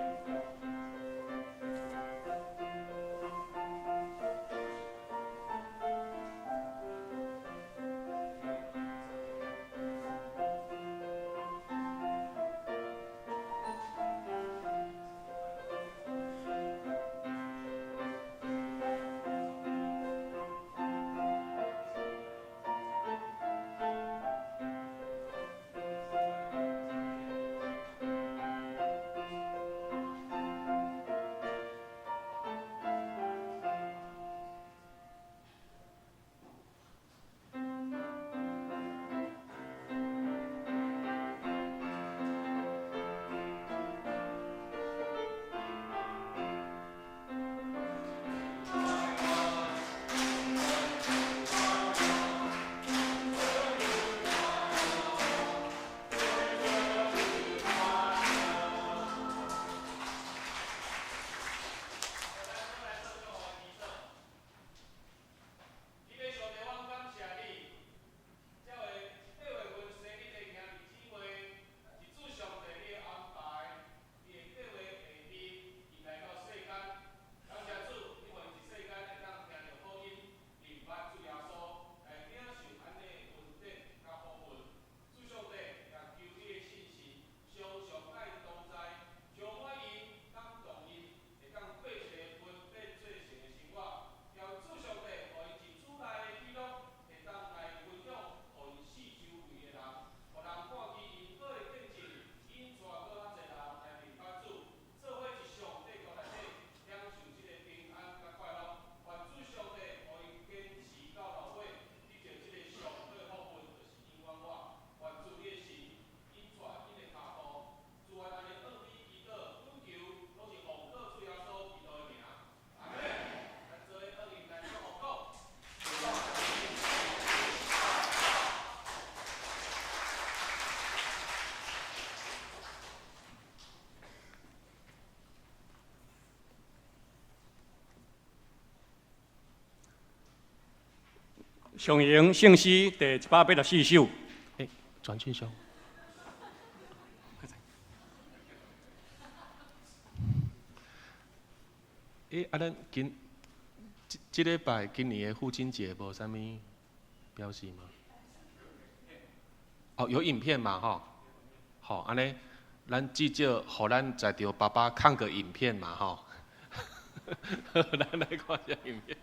上榮聖詩第184首。欸，轉俊雄。欸，啊，咱今這這禮拜今年的父親節無啥物表示嗎？哦，有影片嘛，吼。好，按呢，咱至少予咱在場爸爸看個影片嘛，吼。咱來看一下影片。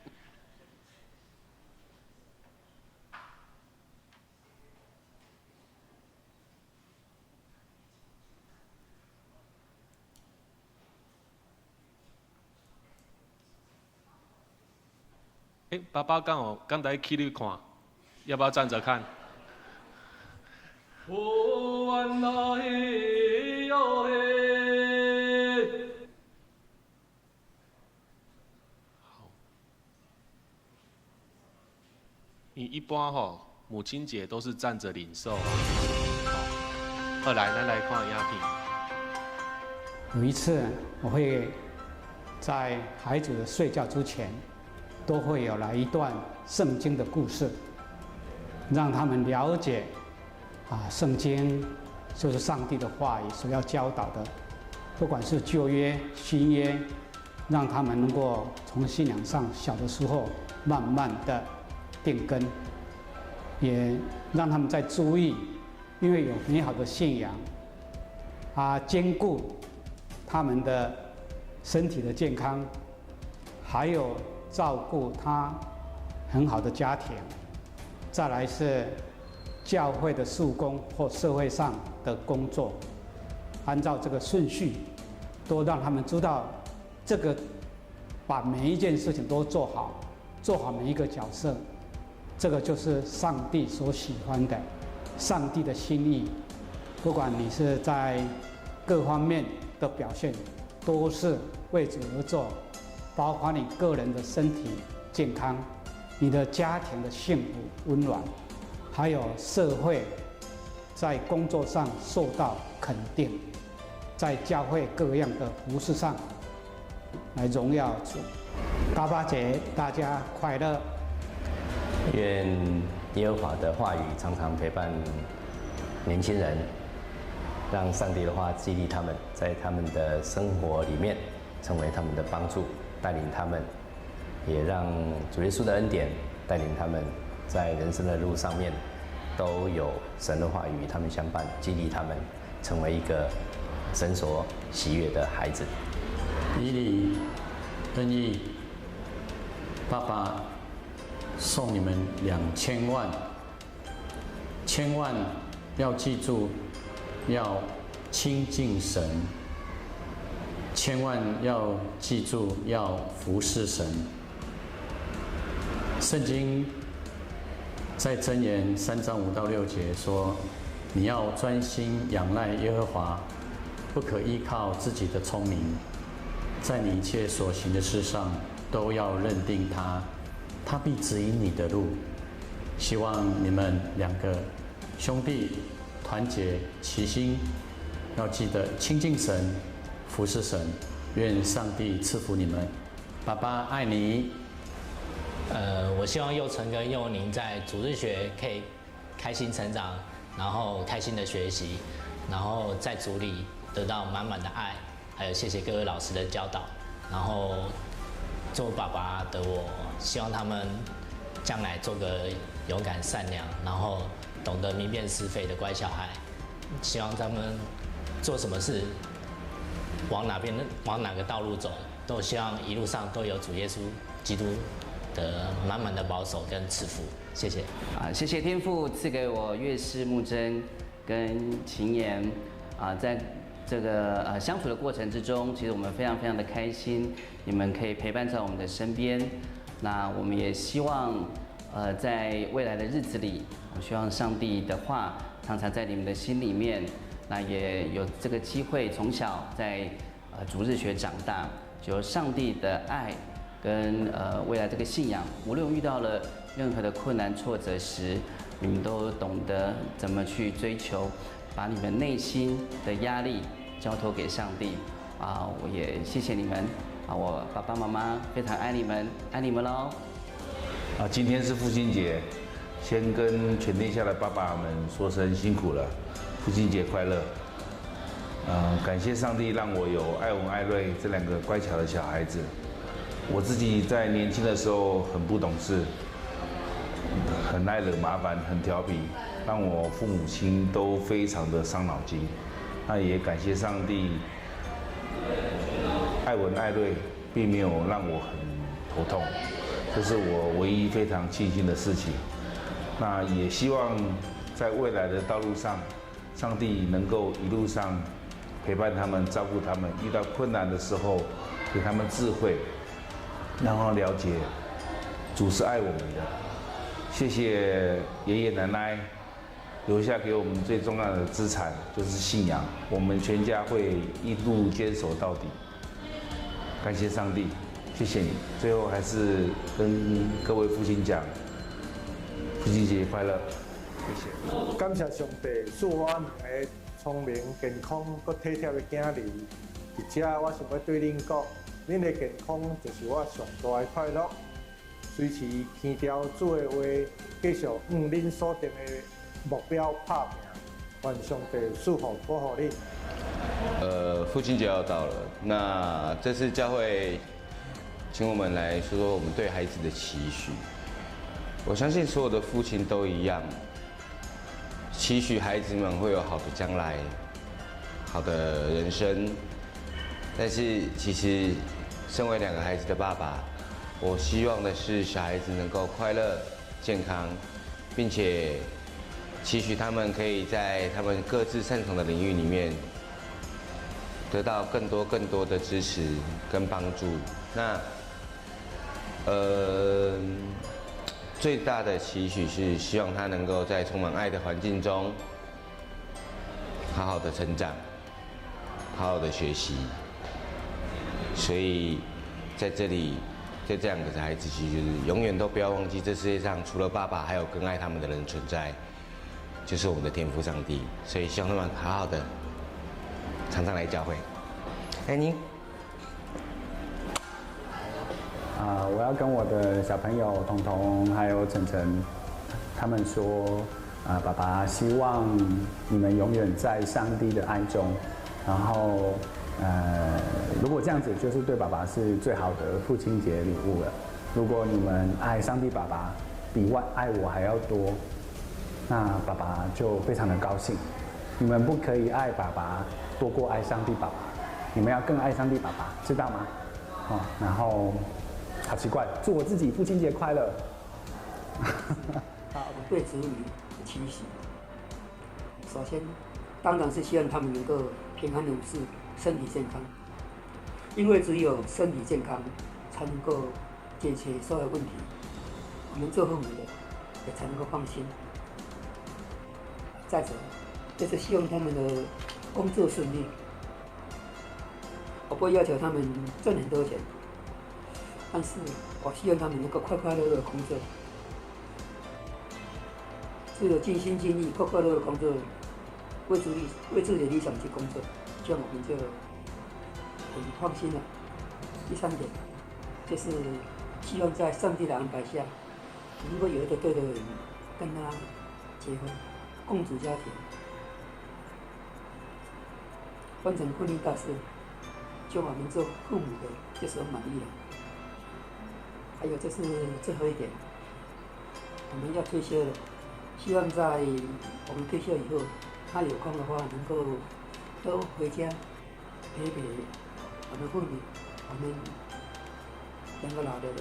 欸，爸爸敢有敢來起立看？要不要站着看？哦，原來喲嘿。好。你一般吼，母親節都是站着領受。好，來，咱來看影片。有一次，我會在孩子睡覺之前，都會有來一段聖經的故事，讓他們了解，啊，聖經就是上帝的話語所要教導的，不管是舊約、新約，讓他們能夠從信仰上小的時候慢慢的定根，也讓他們在注意，因為有美好的信仰，啊，兼顧他們的身體的健康，還有照顧他很好的家庭，再來是教會的事工或社會上的工作，按照這個順序，都讓他們知道這個，把每一件事情都做好，做好每一個角色，這個就是上帝所喜歡的，上帝的心意。不管你是在各方面的表現，都是為主而做，包括你個人的身體健康，你的家庭的幸福溫暖，還有社會在工作上受到肯定，在教會各樣的服事上來榮耀主。爸爸節，大家快樂！願耶和華的話語常常陪伴年輕人，讓上帝的話激勵他們，在他們的生活裡面成為他們的幫助，帶領他們，也讓主耶穌的恩典帶領他們在人生的路上面都有神的話語與他們相伴，激勵他們成為一個神所喜悅的孩子。以利、恩義，爸爸送你們2000萬，千萬要記住，要親近神，千萬要記住要服侍神。聖經在箴言3章5到6節說：“你要專心仰賴耶和華，不可依靠自己的聰明，在你一切所行的事上都要認定他，他必指引你的路。”希望你們兩個兄弟團結齊心，要記得親近神、服侍神。願上帝賜福你們。爸爸愛你。我希望佑成跟佑寧在主日學可以開心成長，然後開心的學習，然後在主裡得到滿滿的愛，還有謝謝各位老師的教導。然後做爸爸的我，希望他們將來做個勇敢、善良，然後懂得明辨是非的乖小孩。希望他們做什麼事，往哪邊、往哪個道路走，都希望一路上都有主耶穌基督的滿滿的保守跟賜福，謝謝。啊，謝謝天父賜給我月氏慕貞跟琴言啊，在這個相處的過程之中，其實我們非常非常的開心，你們可以陪伴在我們的身邊。那我們也希望在未來的日子裡，我希望上帝的話常常在你們的心裡面。那也有這個機會從小在主日學長大，就上帝的愛跟未來這個信仰，無論遇到了任何的困難挫折時，你們都懂得怎麼去追求，把你們內心的壓力交託給上帝。啊，我也謝謝你們啊，我爸爸媽媽非常愛你們，愛你們嘍。啊，今天是父親節，先跟全天下的爸爸們說聲辛苦了，父親節快樂。感謝上帝讓我有愛文、愛瑞這兩個乖巧的小孩子。我自己在年輕的時候很不懂事，很愛惹麻煩，很調皮，讓我父母親都非常的傷腦筋。那也感謝上帝，愛文、愛瑞並沒有讓我很頭痛，這是我唯一非常慶幸的事情。那也希望在未來的道路上，上帝能夠一路上陪伴他們、照顧他們，遇到困難的時候給他們智慧，然後了解主是愛我們的。謝謝爺爺奶奶留下給我們最重要的資產，就是信仰。我們全家會一路堅守到底。感謝上帝，謝謝你。最後還是跟各位父親講，父親節快樂，謝謝。感謝上帝賜我兩个聰明、健康、閣體貼的囝兒。佇遮我想欲對恁講，恁的健康就是我上大的快樂。隨時聽著主的話，繼續向恁所定的目標拍拚。願上帝賜福保護恁。父親節要到了，那這次教會請我們來說說我們對孩子的期許。我相信所有的父親都一樣，期許孩子們會有好的將來、好的人生。但是其實，身為兩個孩子的爸爸，我希望的是小孩子能夠快樂、健康，並且期許他們可以在他們各自擅長的領域裡面得到更多更多的支持跟幫助。那，最大的期许是希望他能够在充满爱的环境中，好好的成长，好好的学习。所以在这里，对这两个孩子，其实就是永远都不要忘记，这世界上除了爸爸，还有更爱他们的人存在，就是我们的天父上帝。所以希望他们好好的，常常来教会。爱你。啊，我要跟我的小朋友彤彤还有晨晨，他们说，啊，爸爸希望你们永远在上帝的爱中，然后，如果这样子，就是对爸爸是最好的父亲节礼物了。如果你们爱上帝爸爸比外爱我还要多，那爸爸就非常的高兴。你们不可以爱爸爸多过爱上帝爸爸，你们要更爱上帝爸爸，知道吗？哦，然后。好奇怪，祝我自己父亲节快乐。我对子女的期许，首先当然是希望他们能够平安无事，身体健康。因为只有身体健康，才能够解决所有问题。我们做父母的也才能够放心。再者，就是希望他们的工作顺利。我不会要求他们赚很多钱。但是我希望他们能够快快乐乐的工作，只有尽心尽力、快快乐乐的工作，为自己的理想去工作，这样我们就很放心了。第三点，就是希望在上帝的安排下，能够有一个对的人跟他结婚，共组家庭，完成婚姻大事，就我们做父母的就是很满意了。还有就是最后一点，我们要退休了，希望在我们退休以后，他有空的话能够都回家陪陪我们父母，我们两个老的人，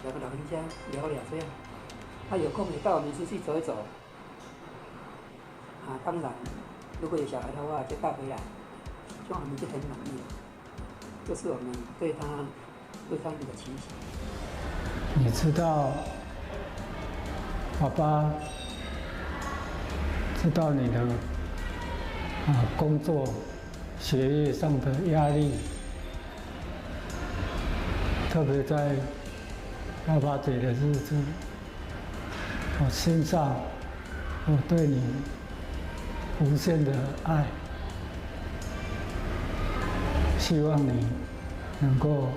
两个老人家聊聊这样。他有空也带我们出去走一走。啊，当然，如果有小孩的话就带回来，这样我们就很满意了。这是我们对他们的期许。你知道，爸爸知道你的工作、学业上的压力，特别在爸爸节的日子，我心上我对你无限的爱，希望你能够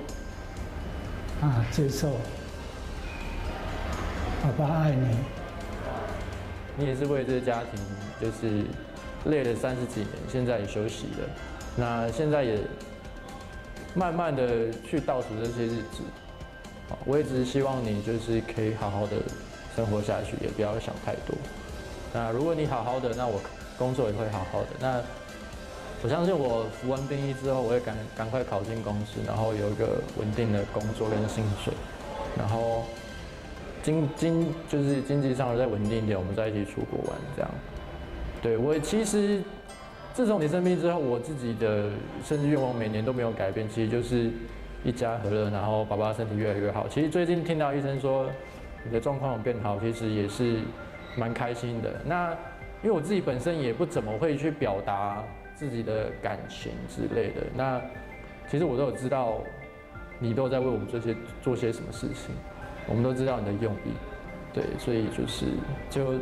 接受。爸爸爱你。你也是为这个家庭，就是累了30几年，现在也休息了。那现在也慢慢的去倒数这些日子。我也只是希望你就是可以好好的生活下去，也不要想太多。那如果你好好的，那我工作也会好好的。那我相信我服完兵役之后，我会赶快考进公司，然后有一个稳定的工作跟薪水，然后就是经济上再稳定一点，我们再一起出国玩这样。对，我其实自从你生病之后，我自己的生日愿望每年都没有改变，其实就是一家和乐，然后爸爸身体越来越好。其实最近听到医生说你的状况有变好，其实也是蛮开心的。那因为我自己本身也不怎么会去表达自己的感情之类的，那其实我都有知道你都在为我们做些什么事情。我们都知道你的用意，对，所以就是就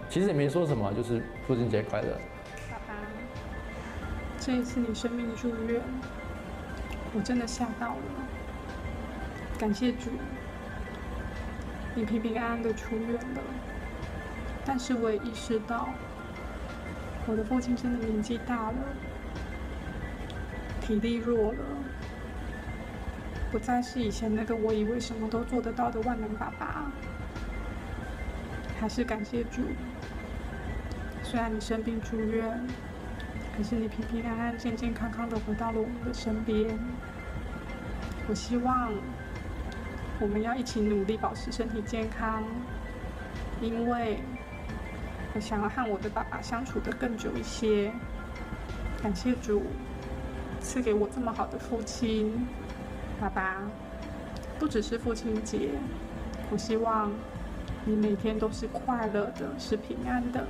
其实也没说什么，就是父亲节快乐。爸爸，这一次你生病住院，我真的吓到了。感谢主，你平平安安的出院了。但是我也意识到，我的父亲真的年纪大了，体力弱了。不再是以前那个我以为什么都做得到的万能爸爸。还是感谢主，虽然你生病住院，可是你平平安安、健健康康的回到了我们的身边。我希望我们要一起努力保持身体健康，因为我想要和我的爸爸相处得更久一些。感谢主赐给我这么好的父亲。爸爸，不只是父亲节，我希望你每天都是快乐的，是平安的。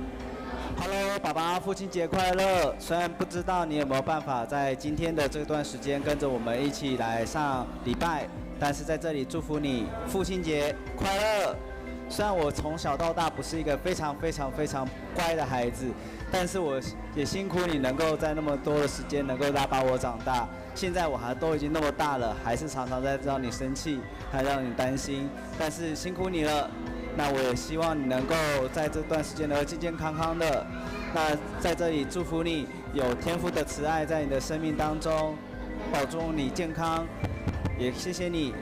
Hello，爸爸，父亲节快乐！虽然不知道你有没有办法在今天的这段时间跟着我们一起来上礼拜，但是在这里祝福你父亲节快乐。虽然我从小到大不是一个非常非常非常乖的孩子，但是我也辛苦你能够在那么多的时间能够拉把我长大。现在我还都已经那么大了，还是常常在让你生气，还让你担心，但是辛苦你了。那我也希望你能够在这段时间能够健健康康的。那在这里祝福你有天父的慈爱在你的生命当中，保重你健康，也谢谢你。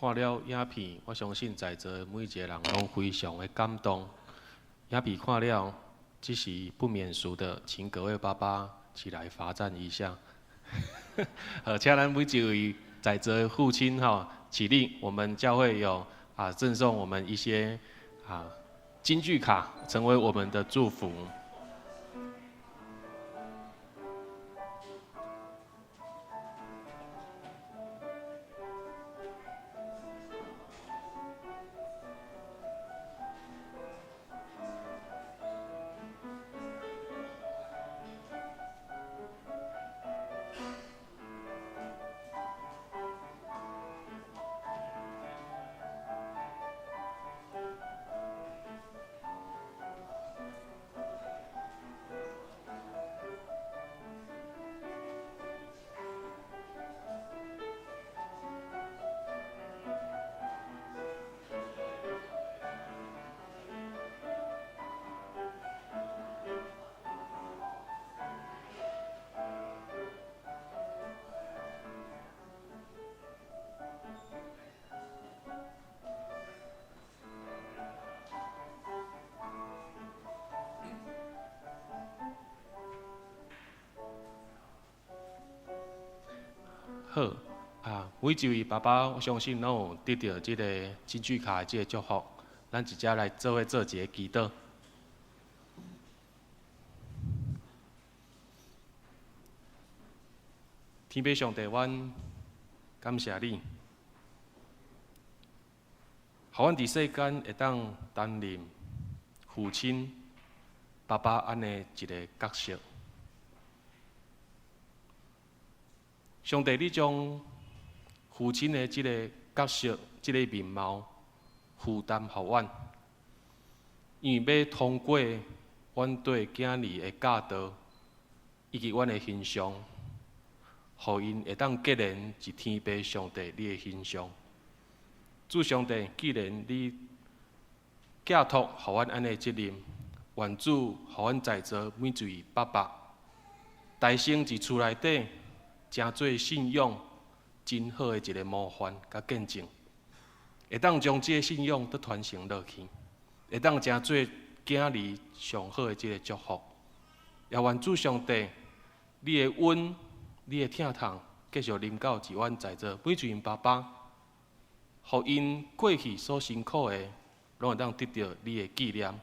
看了影片，我相信在座每一个人拢非常的感动。影片看了，这是不免俗的，请各位爸爸起来罚站一下。好，请咱每一位在座的父亲吼起立，我们教会有赠送我们一些金句卡，成为我们的祝福。好啊，每一位爸爸，我相信拢有得到这个金句卡的这个祝福。咱一齐来做伙做一个祈祷。天父上帝，阮感谢你，予阮伫世间会当担任父亲、爸爸按呢一个角色。上帝，你将父亲的这个角色、这个面貌负担予阮，因为欲通过阮对囝儿的教导，以及阮的形象，予𪜶会当结连是天父上帝你的形象。主上帝，既然你寄托予阮按呢责任，愿主予阮在座每一位爸爸，大声伫厝内底，成做信仰真好的一个模范佮见证，會當將這个信仰閣傳承落去，會當成做囝兒上好的這个祝福。也願主上帝，你的恩、你的疼痛，繼續臨到佇阮在座每一位爸爸，予𪜶過去所辛苦的，攏會當得著你的紀念。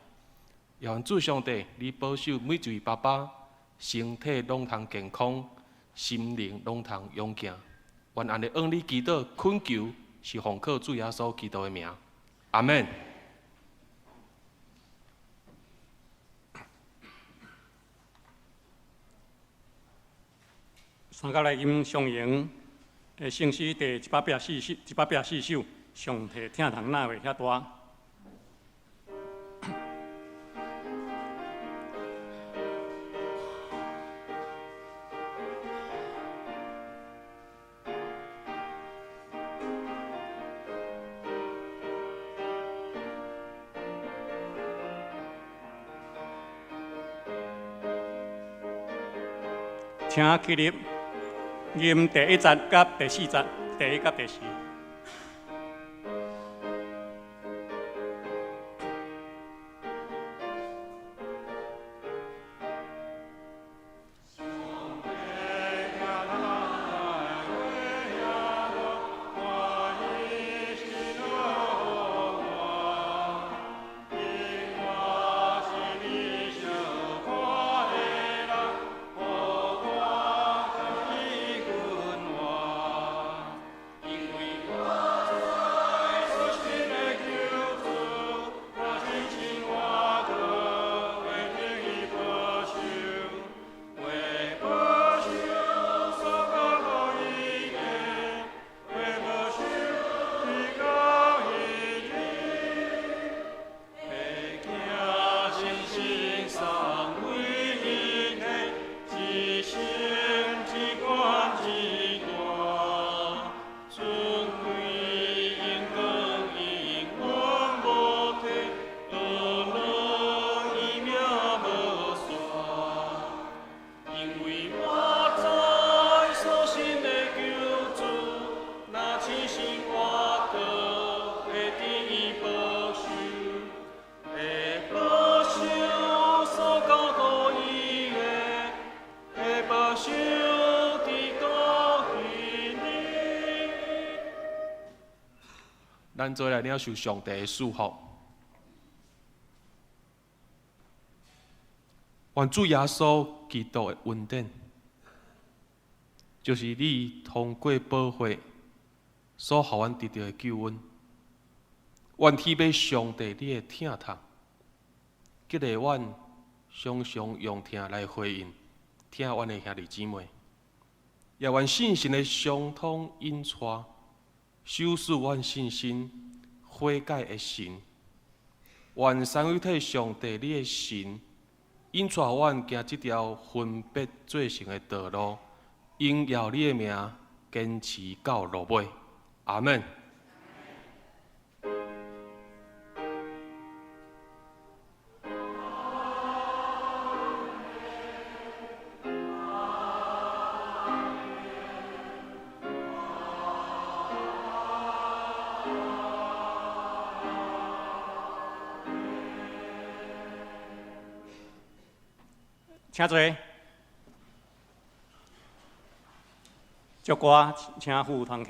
也願主上帝，你保守每一位爸爸，身體攏通健康，心靈攏通勇健。願按呢向你祈禱懇求，是奉靠主耶穌基督的名。阿們。三甲來吟上榮的聖詩第184首，184首，上帝疼痛哪會遐大？請起立，吟第一節佮第四節，第一佮第四。咱做來領受上帝的祝福。願主耶穌基督的恩典，就是你通過寶血所予阮得著的救恩。願天父上帝你的疼痛，激勵阮常常用疼來回應疼阮的兄弟姊妹，也願聖神的相通引帶，修飾阮信心悔改的神。願三位一體上帝你的神引帶阮行這條分別做聖的道路，榮耀你的名，堅持到落尾。阿們。請坐。祝歌，請赴堂客。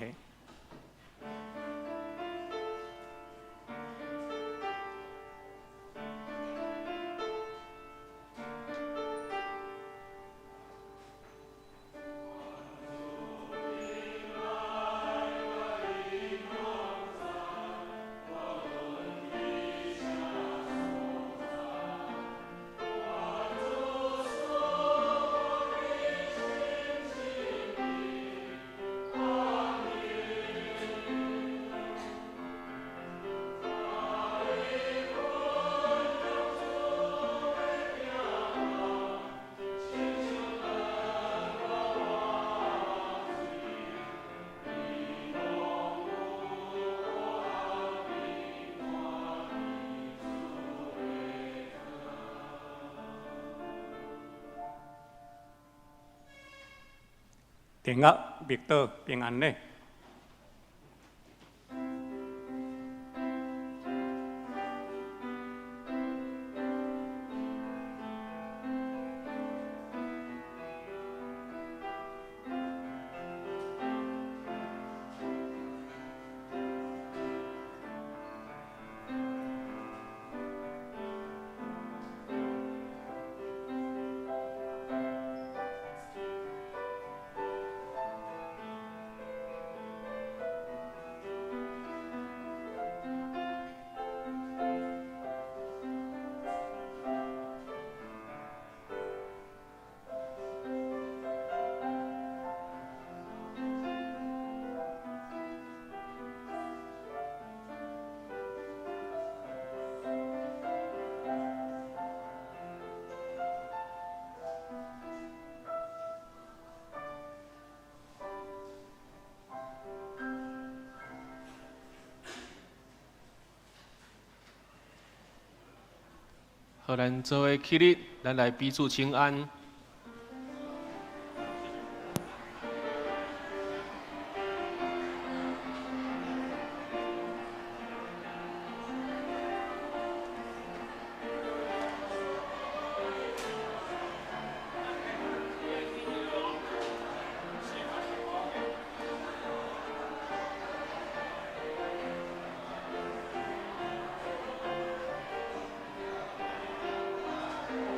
平安，默禱，平安禮。好，咱做伙起立，咱來彼此請安。